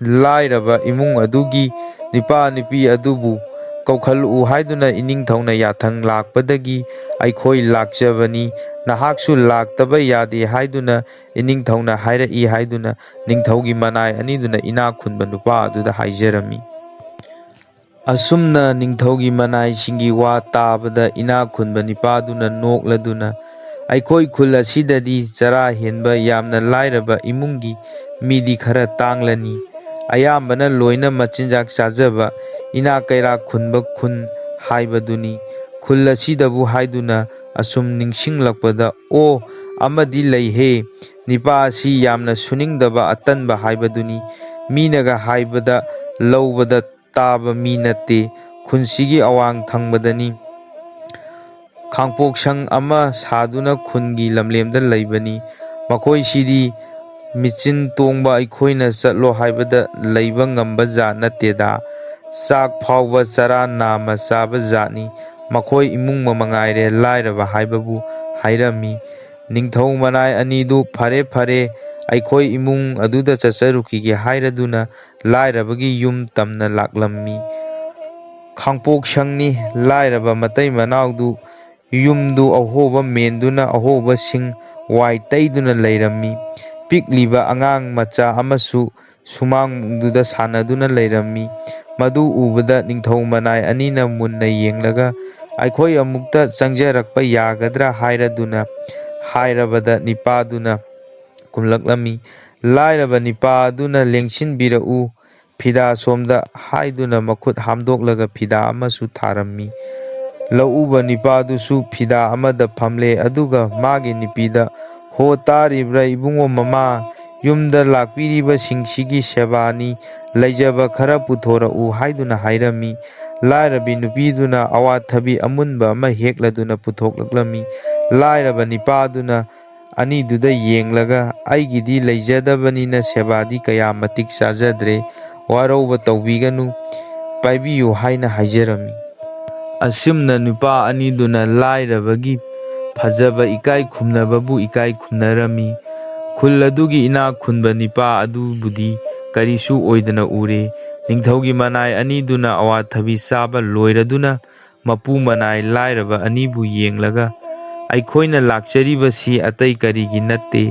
ꯂꯥꯏꯔꯕ ꯏꯃꯨꯡ ꯑꯗꯨꯒꯤ ꯅꯨꯄꯥ ꯅꯨꯄꯤ ꯑꯗꯨꯕꯨ ꯀꯧꯈꯠꯂꯛꯎ ꯍꯥꯏꯗꯨꯅ ꯏꯅꯤꯡꯊꯧꯅ ꯌꯥꯊꯪ ꯂꯥꯛꯄꯗꯒꯤ ꯑꯩꯈꯣꯏ ꯂꯥꯛꯆꯕꯅꯤ꯫ ꯅꯍꯥꯛꯁꯨ ꯂꯥꯛꯇꯕ ꯌꯥꯗꯦ ꯍꯥꯏꯗꯨꯅ ꯏꯅꯤꯡꯊꯧꯅ ꯍꯥꯏꯔꯛꯏ ꯍꯥꯏꯗꯨꯅ ꯅꯤꯡꯊꯧꯒꯤ ꯃꯅꯥꯏ ꯑꯅꯤꯗꯨꯅ ꯏꯅꯥꯛ ꯈꯨꯟꯕ ꯅꯨꯄꯥ ꯑꯗꯨꯗ ꯍꯥꯏꯖꯔꯝꯃꯤ꯫ ꯑꯁꯨꯝꯅ ꯅꯤꯡꯊꯧꯒꯤ ꯃꯅꯥꯏꯁꯤꯡꯒꯤ ꯋꯥ ꯇꯥꯕꯗ ꯏꯅꯥꯛ ꯈꯨꯟꯕ ꯅꯤꯄꯥꯗꯨꯅ ꯅꯣꯛꯂꯗꯨꯅ, "ꯑꯩꯈꯣꯏ ꯈꯨꯜ ꯑꯁꯤꯗꯗꯤ ꯆꯔꯥ ꯍꯦꯟꯕ ꯌꯥꯝꯅ ꯂꯥꯏꯔꯕ ꯏꯃꯨꯡꯒꯤ ꯃꯤꯗꯤ ꯈꯔ ꯇꯥꯡꯂꯅꯤ꯫ ꯑꯌꯥꯝꯕꯅ ꯂꯣꯏꯅ ꯃꯆꯤꯟꯖꯥꯛ ꯆꯥꯖꯕ ꯏꯅꯥꯛ ꯀꯩꯔꯥꯛ ꯈꯨꯟꯕ ꯈꯨꯟ ꯍꯥꯏꯕꯗꯨꯅꯤ꯫ ꯈꯨꯜ ꯑꯁꯤꯗꯕꯨ ꯍꯥꯏꯗꯨꯅ ꯑꯁꯨꯝ ꯅꯤꯡꯁꯤꯡꯂꯛꯄꯗ, ꯑꯣ, ꯑꯃꯗꯤ ꯂꯩꯍꯦ꯫ ꯅꯤꯄꯥ ꯑꯁꯤ ꯌꯥꯝꯅ ꯁꯨꯅꯤꯡꯗꯕ ꯑꯇꯟꯕ ꯍꯥꯏꯕꯗꯨꯅꯤ꯫ ꯃꯤꯅꯒ ꯍꯥꯏꯕꯗ ꯂꯧꯕꯗ ꯇꯥꯕ ꯃꯤ ꯅꯠꯇꯦ꯫ ꯈꯨꯟꯁꯤꯒꯤ ꯑꯋꯥꯡ ꯊꯪꯕꯗꯅꯤ꯫ ꯈꯥꯡꯄꯣꯛꯁꯪ ꯑꯃ ꯁꯥꯗꯨꯅ ꯈꯨꯟꯒꯤ ꯂꯝꯂꯦꯝꯗ ꯂꯩꯕꯅꯤ꯫ ꯃꯈꯣꯏꯁꯤꯗꯤ ꯃꯤꯆꯤꯟ ꯇꯣꯡꯕ ꯑꯩꯈꯣꯏꯅ ꯆꯠꯂꯣ ꯍꯥꯏꯕꯗ ꯂꯩꯕ ꯉꯝꯕ ꯖꯥꯠ ꯅꯠꯇꯦꯗ꯫ ꯆꯥꯛ ꯐꯥꯎꯕ ꯆꯔꯥ ꯅꯥꯝꯃ ꯆꯥꯕ ꯖꯥꯠꯅꯤ꯫ ꯃꯈꯣꯏ ꯏꯃꯨꯡ ꯃꯉꯥꯏꯔꯦ ꯂꯥꯏꯔꯕ ꯍꯥꯏꯕꯕꯨ ꯍꯥꯏꯔꯝꯃꯤ꯫ ꯅꯤꯡꯊꯧ ꯃꯅꯥꯏ ꯑꯅꯤꯗꯨ, "ꯐꯔꯦ, ꯐꯔꯦ, ꯑꯩꯈꯣꯏ ꯏꯃꯨꯡ ꯑꯗꯨꯗ ꯆꯠꯆꯔꯨꯈꯤꯒꯦ" ꯍꯥꯏꯔꯗꯨꯅ ꯂꯥꯏꯔꯕꯒꯤ ꯌꯨꯝ ꯇꯝꯅ ꯂꯥꯛꯂꯝꯃꯤ꯫ ꯈꯥꯡꯄꯣꯛꯁꯪꯅꯤ꯫ ꯂꯥꯏꯔꯕ ꯃꯇꯩ ꯃꯅꯥꯎꯗꯨ ꯌꯨꯝꯗꯨ ꯑꯍꯣꯕ ꯃꯦꯟꯗꯨꯅ ꯑꯍꯣꯕꯁꯤꯡ ꯋꯥꯏ ꯇꯩꯗꯨꯅ ꯂꯩꯔꯝꯃꯤ꯫ ꯄꯤꯛꯂꯤꯕ ꯑꯉꯥꯡ ꯃꯆꯥ ꯑꯃꯁꯨ ꯁꯨꯃꯥꯡꯗꯨꯗ ꯁꯥꯟꯅꯗꯨꯅ ꯂꯩꯔꯝꯃꯤ꯫ ꯃꯗꯨ ꯎꯕꯗ ꯅꯤꯡꯊꯧ ꯃꯅꯥꯏ ꯑꯅꯤꯅ ꯃꯨꯟꯅ ꯌꯦꯡꯂꯒ, "ꯑꯩꯈꯣꯏ ꯑꯃꯨꯛꯇ ꯆꯪꯖꯔꯛꯄ ꯌꯥꯒꯗ꯭ꯔꯥ?" ꯍꯥꯏꯔꯗꯨꯅ ꯍꯥꯏꯔꯕꯗ ꯅꯤꯄꯥꯗꯨꯅ ꯈꯨꯝꯂꯛꯂꯝꯃꯤ꯫ ꯂꯥꯏꯔꯕ ꯅꯤꯄꯥ ꯑꯗꯨꯅ "ꯂꯦꯡꯁꯤꯟꯕꯤꯔꯛꯎ, ꯐꯤꯗꯥ ꯁꯣꯝꯗ" ꯍꯥꯏꯗꯨꯅ ꯃꯈꯨꯠ ꯍꯥꯝꯗꯣꯛꯂꯒ ꯐꯤꯗꯥ ꯑꯃꯁꯨ ꯊꯥꯔꯝꯃꯤ꯫ ꯂꯧꯎꯕ ꯅꯤꯄꯥꯗꯨꯁꯨ ꯐꯤꯗꯥ ꯑꯃꯗ ꯐꯝꯂꯦ, ꯑꯗꯨꯒ ꯃꯥꯒꯤ ꯅꯨꯄꯤꯗ, "ꯍꯣ, ꯇꯥꯔꯤꯕ꯭ꯔꯥ ꯏꯕꯨꯡꯉꯣ ꯃꯃꯥ? ꯌꯨꯝꯗ ꯂꯥꯛꯄꯤꯔꯤꯕꯁꯤꯡꯁꯤꯒꯤ ꯁꯦꯕꯥꯅꯤ, ꯂꯩꯖꯕ ꯈꯔ ꯄꯨꯊꯣꯔꯛꯎ" ꯍꯥꯏꯗꯨꯅ ꯍꯥꯏꯔꯝꯃꯤ꯫ ꯂꯥꯏꯔꯕꯤ ꯅꯨꯄꯤꯗꯨꯅ ꯑꯋꯥꯊꯕꯤ ꯑꯃꯨꯟꯕ ꯑꯃ ꯍꯦꯛꯂꯗꯨꯅ ꯄꯨꯊꯣꯛꯂꯛꯂꯝꯃꯤ꯫ ꯂꯥꯏꯔꯕ ꯅꯤꯄꯥꯗꯨꯅ ꯑꯅꯤꯗꯨꯗ ꯌꯦꯡꯂꯒ, "ꯑꯩꯒꯤꯗꯤ ꯂꯩꯖꯗꯕꯅꯤꯅ ꯁꯦꯕꯥꯗꯤ ꯀꯌꯥ ꯃꯇꯤꯛ ꯆꯥꯖꯗ꯭ꯔꯦ, ꯋꯥꯔꯧꯕ ꯇꯧꯕꯤꯒꯅꯨ, ꯄꯥꯏꯕꯤꯌꯨ" ꯍꯥꯏꯅ ꯍꯥꯏꯖꯔꯝꯃꯤ꯫ ꯑꯁꯨꯝꯅ ꯅꯨꯄꯥ ꯑꯅꯤꯗꯨꯅ ꯂꯥꯏꯔꯕꯒꯤ ꯐꯖꯕ ꯏꯀꯥꯏ ꯈꯨꯝꯅꯕꯕꯨ ꯏꯀꯥꯏ ꯈꯨꯝꯅꯔꯝꯃꯤ꯫ ꯈꯨꯜ ꯑꯗꯨꯒꯤ ꯏꯅꯥꯛ ꯈꯨꯟꯕ ꯅꯤꯄꯥ ꯑꯗꯨꯕꯨꯗꯤ ꯀꯔꯤꯁꯨ ꯑꯣꯏꯗꯅ ꯎꯔꯦ꯫ ꯅꯤꯡꯊꯧꯒꯤ ꯃꯅꯥꯏ ꯑꯅꯤꯗꯨꯅ ꯑꯋꯥꯊꯕꯤ ꯆꯥꯕ ꯂꯣꯏꯔꯗꯨꯅ ꯃꯄꯨ ꯃꯅꯥꯏ ꯂꯥꯏꯔꯕ ꯑꯅꯤꯕꯨ ꯌꯦꯡꯂꯒ, ꯑꯩꯈꯣꯏꯅ ꯂꯥꯛꯆꯔꯤꯕꯁꯤ ꯑꯇꯩ ꯀꯔꯤꯒꯤ ꯅꯠꯇꯦ,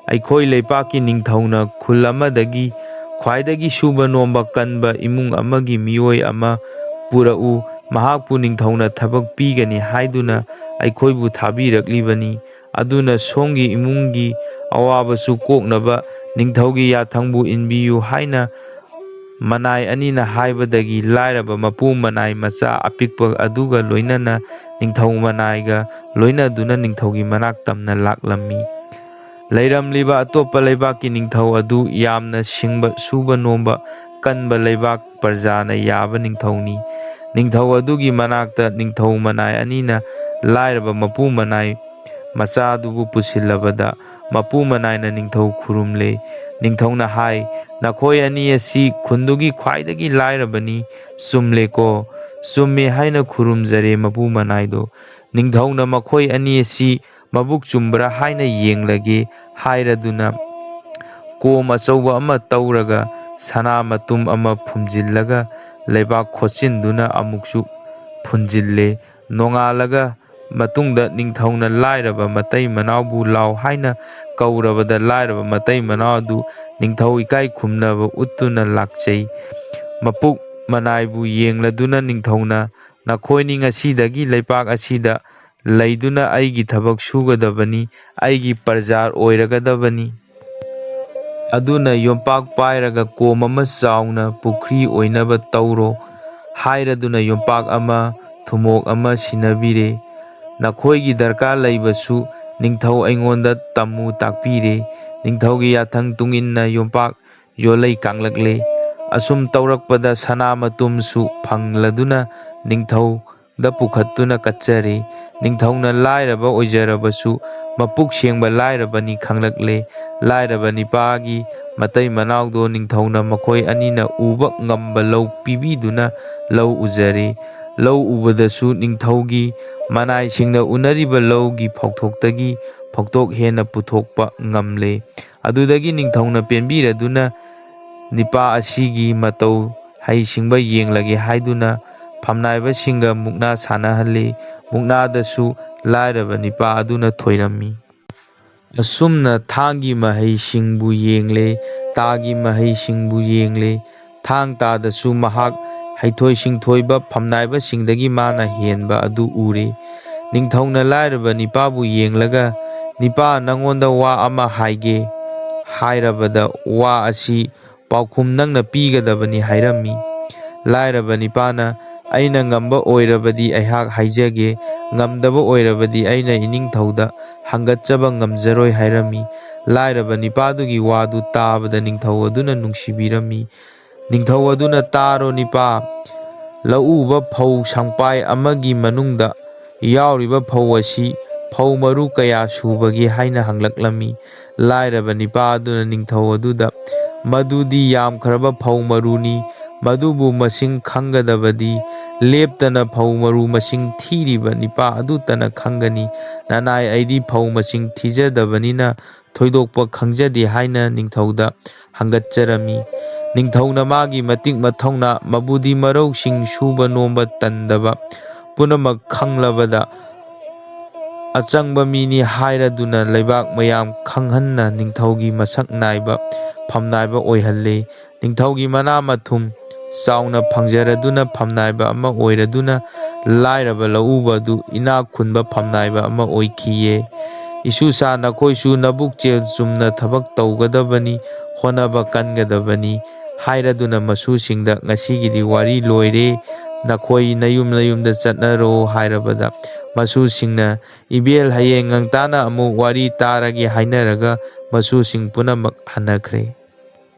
ꯑꯩꯈꯣꯏ ꯂꯩꯄꯥꯛꯀꯤ ꯅꯤꯡꯊꯧꯅ ꯈꯨꯜ ꯑꯃꯗꯒꯤ ꯈ꯭ꯋꯥꯏꯗꯒꯤ ꯁꯨꯕ ꯅꯣꯝꯕ ꯀꯟꯕ ꯏꯃꯨꯡ ꯑꯃꯒꯤ ꯃꯤꯑꯣꯏ ꯑꯃ ꯄꯨꯔꯛꯎ, ꯃꯍꯥꯛꯄꯨ ꯅꯤꯡꯊꯧꯅ ꯊꯕꯛ ꯄꯤꯒꯅꯤ ꯍꯥꯏꯗꯨꯅ ꯑꯩꯈꯣꯏꯕꯨ ꯊꯥꯕꯤꯔꯛꯂꯤꯕꯅꯤ꯫ ꯑꯗꯨꯅ ꯁꯣꯝꯒꯤ ꯏꯃꯨꯡꯒꯤ ꯑꯋꯥꯕꯁꯨ ꯀꯣꯛꯅꯕ ꯅꯤꯡꯊꯧꯒꯤ ꯌꯥꯊꯪꯕꯨ ꯏꯟꯕꯤꯌꯨ ꯍꯥꯏꯅ ꯃꯅꯥꯏ ꯑꯅꯤꯅ ꯍꯥꯏꯕꯗꯒꯤ ꯂꯥꯏꯔꯕ ꯃꯄꯨ ꯃꯅꯥꯏ ꯃꯆꯥ ꯑꯄꯤꯛꯄ ꯑꯗꯨꯒ ꯂꯣꯏꯅꯅ ꯅꯤꯡꯊꯧ ꯃꯅꯥꯏꯒ ꯂꯣꯏꯅꯗꯨꯅ ꯅꯤꯡꯊꯧꯒꯤ ꯃꯅꯥꯛ ꯇꯝꯅ ꯂꯥꯛꯂꯝꯃꯤ꯫ ꯂꯩꯔꯝꯂꯤꯕ ꯑꯇꯣꯞꯄ ꯂꯩꯕꯥꯛꯀꯤ ꯅꯤꯡꯊꯧ ꯑꯗꯨ ꯌꯥꯝꯅ ꯁꯤꯡꯕ, ꯁꯨꯕ ꯅꯣꯝꯕ, ꯀꯟꯕ ꯂꯩꯕꯥꯛ ꯄ꯭ꯔꯖꯥꯅ ꯌꯥꯕ ꯅꯤꯡꯊꯧꯅꯤ꯫ ꯅꯤꯡꯊꯧ ꯑꯗꯨꯒꯤ ꯃꯅꯥꯛꯇ ꯅꯤꯡꯊꯧ ꯃꯅꯥꯏ ꯑꯅꯤꯅ ꯂꯥꯏꯔꯕ ꯃꯄꯨ ꯃꯅꯥꯏ ꯃꯆꯥꯗꯨꯕꯨ ꯄꯨꯁꯤꯜꯂꯕꯗ, ꯃꯄꯨ ꯃꯅꯥꯏꯅ ꯅꯤꯡꯊꯧ ꯈꯨꯔꯨꯝꯂꯦ꯫ ꯅꯤꯡꯊꯧꯅ ꯍꯥꯏ, "ꯅꯈꯣꯏ ꯑꯅꯤ ꯑꯁꯤ ꯈꯨꯟꯗꯨꯒꯤ ꯈ꯭ꯋꯥꯏꯗꯒꯤ ꯂꯥꯏꯔꯕꯅꯤ, ꯆꯨꯝꯂꯦꯀꯣ?" "ꯆꯨꯝꯃꯦ" ꯍꯥꯏꯅ ꯈꯨꯔꯨꯝꯖꯔꯦ ꯃꯄꯨ ꯃꯅꯥꯏꯗꯣ꯫ ꯅꯤꯡꯊꯧꯅ ꯃꯈꯣꯏ ꯑꯅꯤ ꯑꯁꯤ ꯃꯕꯨꯛ ꯆꯨꯝꯕ꯭ꯔꯥ ꯍꯥꯏꯅ ꯌꯦꯡꯂꯒꯦ ꯍꯥꯏꯔꯗꯨꯅ ꯀꯣꯝ ꯑꯆꯧꯕ ꯑꯃ ꯇꯧꯔꯒ ꯁꯅꯥ ꯃꯇꯨꯝ ꯑꯃ ꯐꯨꯝꯖꯤꯜꯂꯒ ꯂꯩꯕꯥꯛ ꯈꯣꯠꯆꯤꯟꯗꯨꯅ ꯑꯃꯨꯛꯁꯨ ꯐꯨꯝꯖꯤꯜꯂꯦ꯫ ꯅꯣꯡꯉꯥꯜꯂꯒ ꯃꯇꯨꯡꯗ ꯅꯤꯡꯊꯧꯅ ꯂꯥꯏꯔꯕ ꯃꯇꯩ ꯃꯅꯥꯎꯕꯨ ꯂꯥꯎ ꯍꯥꯏꯅ ꯀꯧꯔꯕꯗ ꯂꯥꯏꯔꯕ ꯃꯇꯩ ꯃꯅꯥꯎ ꯑꯗꯨ ꯅꯤꯡꯊꯧ ꯏꯀꯥꯏ ꯈꯨꯝꯅꯕ ꯎꯠꯇꯨꯅ ꯂꯥꯛꯆꯩ꯫ ꯃꯄꯨꯛ ꯃꯅꯥꯏꯕꯨ ꯌꯦꯡꯂꯗꯨꯅ ꯅꯤꯡꯊꯧꯅ, "ꯅꯈꯣꯏꯅꯤ ꯉꯁꯤꯗꯒꯤ ꯂꯩꯄꯥꯛ ꯑꯁꯤꯗ ꯂꯩꯗꯨꯅ ꯑꯩꯒꯤ ꯊꯕꯛ ꯁꯨꯒꯗꯕꯅꯤ, ꯑꯩꯒꯤ ꯄ꯭ꯔꯖꯥ ꯑꯣꯏꯔꯒꯗꯕꯅꯤ꯫ ꯑꯗꯨꯅ ꯌꯣꯝꯄꯥꯛ ꯄꯥꯏꯔꯒ ꯀꯣꯝ ꯑꯃ ꯆꯥꯎꯅ ꯄꯨꯈ꯭ꯔꯤ ꯑꯣꯏꯅꯕ ꯇꯧꯔꯣ" ꯍꯥꯏꯔꯗꯨꯅ ꯌꯣꯝꯄꯥꯛ ꯑꯃ, ꯊꯨꯃꯣꯛ ꯑꯃ ꯁꯤꯟꯅꯕꯤꯔꯦ꯫ "ꯅꯈꯣꯏꯒꯤ ꯗꯔꯀꯥꯔ ꯂꯩꯕꯁꯨ ꯅꯤꯡꯊꯧ ꯑꯩꯉꯣꯟꯗ ꯇꯝꯃꯨ ꯇꯥꯛꯄꯤꯔꯦ꯫ ꯅꯤꯡꯊꯧꯒꯤ ꯌꯥꯊꯪ ꯇꯨꯡꯏꯟꯅ ꯌꯣꯝꯄꯥꯛ ꯌꯣꯜꯂꯩ ꯀꯥꯡꯂꯛꯂꯦ꯫ ꯑꯁꯨꯝ ꯇꯧꯔꯛꯄꯗ ꯁꯅꯥ ꯃꯇꯨꯝꯁꯨ ꯐꯪꯂꯗꯨꯅ ꯅꯤꯡꯊꯧꯗ ꯄꯨꯈꯠꯇꯨꯅ ꯀꯠꯆꯔꯦ꯫ ꯅꯤꯡꯊꯧꯅ ꯂꯥꯏꯔꯕ ꯑꯣꯏꯖꯔꯕꯁꯨ ꯃꯄꯨꯛ ꯁꯦꯡꯕ ꯂꯥꯏꯔꯕꯅꯤ ꯈꯪꯂꯛꯂꯦ꯫ ꯂꯥꯏꯔꯕ ꯅꯤꯄꯥꯒꯤ ꯃꯇꯩ ꯃꯅꯥꯎꯗꯣ ꯅꯤꯡꯊꯧꯅ ꯃꯈꯣꯏ ꯑꯅꯤꯅ ꯎꯕ ꯉꯝꯕ ꯂꯧ ꯄꯤꯕꯤꯗꯨꯅ ꯂꯧ ꯎꯖꯔꯦ꯫ ꯂꯧ ꯎꯕꯗꯁꯨ ꯅꯤꯡꯊꯧꯒꯤ ꯃꯅꯥꯏꯁꯤꯡꯅ ꯎꯅꯔꯤꯕ ꯂꯧꯒꯤ ꯐꯧꯊꯣꯛꯇꯒꯤ ꯐꯧꯊꯣꯛ ꯍꯦꯟꯅ ꯄꯨꯊꯣꯛꯄ ꯉꯝꯂꯦ꯫ ꯑꯗꯨꯗꯒꯤ ꯅꯤꯡꯊꯧꯅ ꯄꯦꯟꯕꯤꯔꯗꯨꯅ ꯅꯤꯄꯥ ꯑꯁꯤꯒꯤ ꯃꯇꯧ ꯍꯩꯁꯤꯡꯕ ꯌꯦꯡꯂꯒꯦ ꯍꯥꯏꯗꯨꯅ ꯐꯝꯅꯥꯏꯕꯁꯤꯡꯒ ꯃꯨꯛꯅꯥ ꯁꯥꯟꯅꯍꯜꯂꯤ꯫ ꯃꯨꯛꯅꯥꯗꯁꯨ ꯂꯥꯏꯔꯕ ꯅꯤꯄꯥ ꯑꯗꯨꯅ ꯊꯣꯏꯔꯝꯃꯤ꯫ ꯑꯁꯨꯝꯅ ꯊꯥꯡꯒꯤ ꯃꯍꯩꯁꯤꯡꯕꯨ ꯌꯦꯡꯂꯦ, ꯇꯥꯒꯤ ꯃꯍꯩꯁꯤꯡꯕꯨ ꯌꯦꯡꯂꯦ꯫ ꯊꯥꯡ ꯇꯥꯗꯁꯨ ꯃꯍꯥꯛ ꯍꯩꯊꯣꯏ ꯁꯤꯡꯊꯣꯏꯕ ꯐꯝꯅꯥꯏꯕꯁꯤꯡꯗꯒꯤ ꯃꯥꯅ ꯍꯦꯟꯕ ꯑꯗꯨ ꯎꯔꯦ꯫ ꯅꯤꯡꯊꯧꯅ ꯂꯥꯏꯔꯕ ꯅꯤꯄꯥꯕꯨ ꯌꯦꯡꯂꯒ, "ꯅꯤꯄꯥ, ꯅꯉꯣꯟꯗ ꯋꯥ ꯑꯃ ꯍꯥꯏꯒꯦ" ꯍꯥꯏꯔꯕꯗ, "ꯋꯥ ꯑꯁꯤ ꯄꯥꯎꯈꯨꯝ ꯅꯪꯅ ꯄꯤꯒꯗꯕꯅꯤ" ꯍꯥꯏꯔꯝꯃꯤ꯫ ꯂꯥꯏꯔꯕ ꯅꯤꯄꯥꯅ, "ꯑꯩꯅ ꯉꯝꯕ ꯑꯣꯏꯔꯕꯗꯤ ꯑꯩꯍꯥꯛ ꯍꯥꯏꯖꯒꯦ, ꯉꯝꯗꯕ ꯑꯣꯏꯔꯕꯗꯤ ꯑꯩꯅ ꯏꯅꯤꯡꯊꯧꯗ ꯍꯪꯒꯠꯆꯕ ꯉꯝꯖꯔꯣꯏ" ꯍꯥꯏꯔꯝꯃꯤ꯫ ꯂꯥꯏꯔꯕ ꯅꯤꯄꯥꯗꯨꯒꯤ ꯋꯥꯗꯨ ꯇꯥꯕꯗ ꯅꯤꯡꯊꯧ ꯑꯗꯨꯅ ꯅꯨꯡꯁꯤꯕꯤꯔꯝꯃꯤ꯫ ꯅꯤꯡꯊꯧ ꯑꯗꯨꯅ, "ꯇꯥꯔꯣ ꯅꯤꯄꯥ, ꯂꯧꯎꯕ ꯐꯧ ꯁꯪꯄꯥꯏ ꯑꯃꯒꯤ ꯃꯅꯨꯡꯗ ꯌꯥꯎꯔꯤꯕ ꯐꯧ ꯑꯁꯤ ꯐꯧ ꯃꯔꯨ ꯀꯌꯥ ꯁꯨꯕꯒꯦ?" ꯍꯥꯏꯅ ꯍꯪꯂꯛꯂꯝꯃꯤ꯫ ꯂꯥꯏꯔꯕ ꯅꯤꯄꯥ ꯑꯗꯨꯅ ꯅꯤꯡꯊꯧ ꯑꯗꯨꯗ, "ꯃꯗꯨꯗꯤ ꯌꯥꯝꯈ꯭ꯔꯕ ꯐꯧ ꯃꯔꯨꯅꯤ, ꯃꯗꯨꯕꯨ ꯃꯁꯤꯡ ꯈꯪꯒꯗꯕꯗꯤ ꯂꯦꯞꯇꯅ ꯐꯧ ꯃꯔꯨ ꯃꯁꯤꯡ ꯊꯤꯔꯤꯕ ꯅꯤꯄꯥ ꯑꯗꯨꯇꯅ ꯈꯪꯒꯅꯤ꯫ ꯅꯅꯥꯏ ꯑꯩꯗꯤ ꯐꯧ ꯃꯁꯤꯡ ꯊꯤꯖꯗꯕꯅꯤꯅ ꯊꯣꯏꯗꯣꯛꯄ ꯈꯪꯖꯗꯦ" ꯍꯥꯏꯅ ꯅꯤꯡꯊꯧꯗ ꯍꯪꯒꯠꯆꯔꯝꯃꯤ꯫ ꯅꯤꯡꯊꯧꯅ ꯃꯥꯒꯤ ꯃꯇꯤꯛ ꯃꯊꯧꯅꯥ, ꯃꯕꯨꯗꯤ ꯃꯔꯧꯁꯤꯡ ꯁꯨꯕ ꯅꯣꯝꯕ ꯇꯟꯗꯕ ꯄꯨꯝꯅꯃꯛ ꯈꯪꯂꯕꯗ, ꯑꯆꯪꯕ ꯃꯤꯅꯤ ꯍꯥꯏꯔꯗꯨꯅ ꯂꯩꯕꯥꯛ ꯃꯌꯥꯝ ꯈꯪꯍꯟꯅ ꯅꯤꯡꯊꯧꯒꯤ ꯃꯁꯛ ꯅꯥꯏꯕ ꯐꯝꯅꯥꯏꯕ ꯑꯣꯏꯍꯜꯂꯦ꯫ ꯅꯤꯡꯊꯧꯒꯤ ꯃꯅꯥ ꯃꯊꯨꯝ ꯆꯥꯎꯅ ꯐꯪꯖꯔꯗꯨꯅ ꯐꯝꯅꯥꯏꯕ ꯑꯃ ꯑꯣꯏꯔꯗꯨꯅ ꯂꯥꯏꯔꯕ ꯂꯧꯎꯕ ꯑꯗꯨ ꯏꯅꯥꯛ ꯈꯨꯟꯕ ꯐꯝꯅꯥꯏꯕ ꯑꯃ ꯑꯣꯏꯈꯤꯌꯦ꯫ "ꯏꯁꯨꯁꯥ, ꯅꯈꯣꯏꯁꯨ ꯅꯕꯨꯛꯆꯦꯜ ꯆꯨꯝꯅ ꯊꯕꯛ ꯇꯧꯒꯗꯕꯅꯤ, ꯍꯣꯠꯅꯕ ꯀꯟꯒꯗꯕꯅꯤ" ꯍꯥꯏꯔꯗꯨꯅ ꯃꯁꯨꯁꯤꯡꯗ, "ꯉꯁꯤꯒꯤꯗꯤ ꯋꯥꯔꯤ ꯂꯣꯏꯔꯦ, ꯅꯈꯣꯏ ꯅꯌꯨꯝ ꯅꯌꯨꯝꯗ ꯆꯠꯅꯔꯣ" ꯍꯥꯏꯔꯕꯗ, ꯃꯁꯨꯁꯤꯡꯅ, "ꯏꯕꯦꯜ, ꯍꯌꯦꯡ ꯉꯟꯇꯥꯅ ꯑꯃꯨꯛ ꯋꯥꯔꯤ ꯇꯥꯔꯒꯦ" ꯍꯥꯏꯅꯔꯒ ꯃꯁꯨꯁꯤꯡ ꯄꯨꯝꯅꯃꯛ ꯍꯟꯅꯈ꯭ꯔꯦ꯫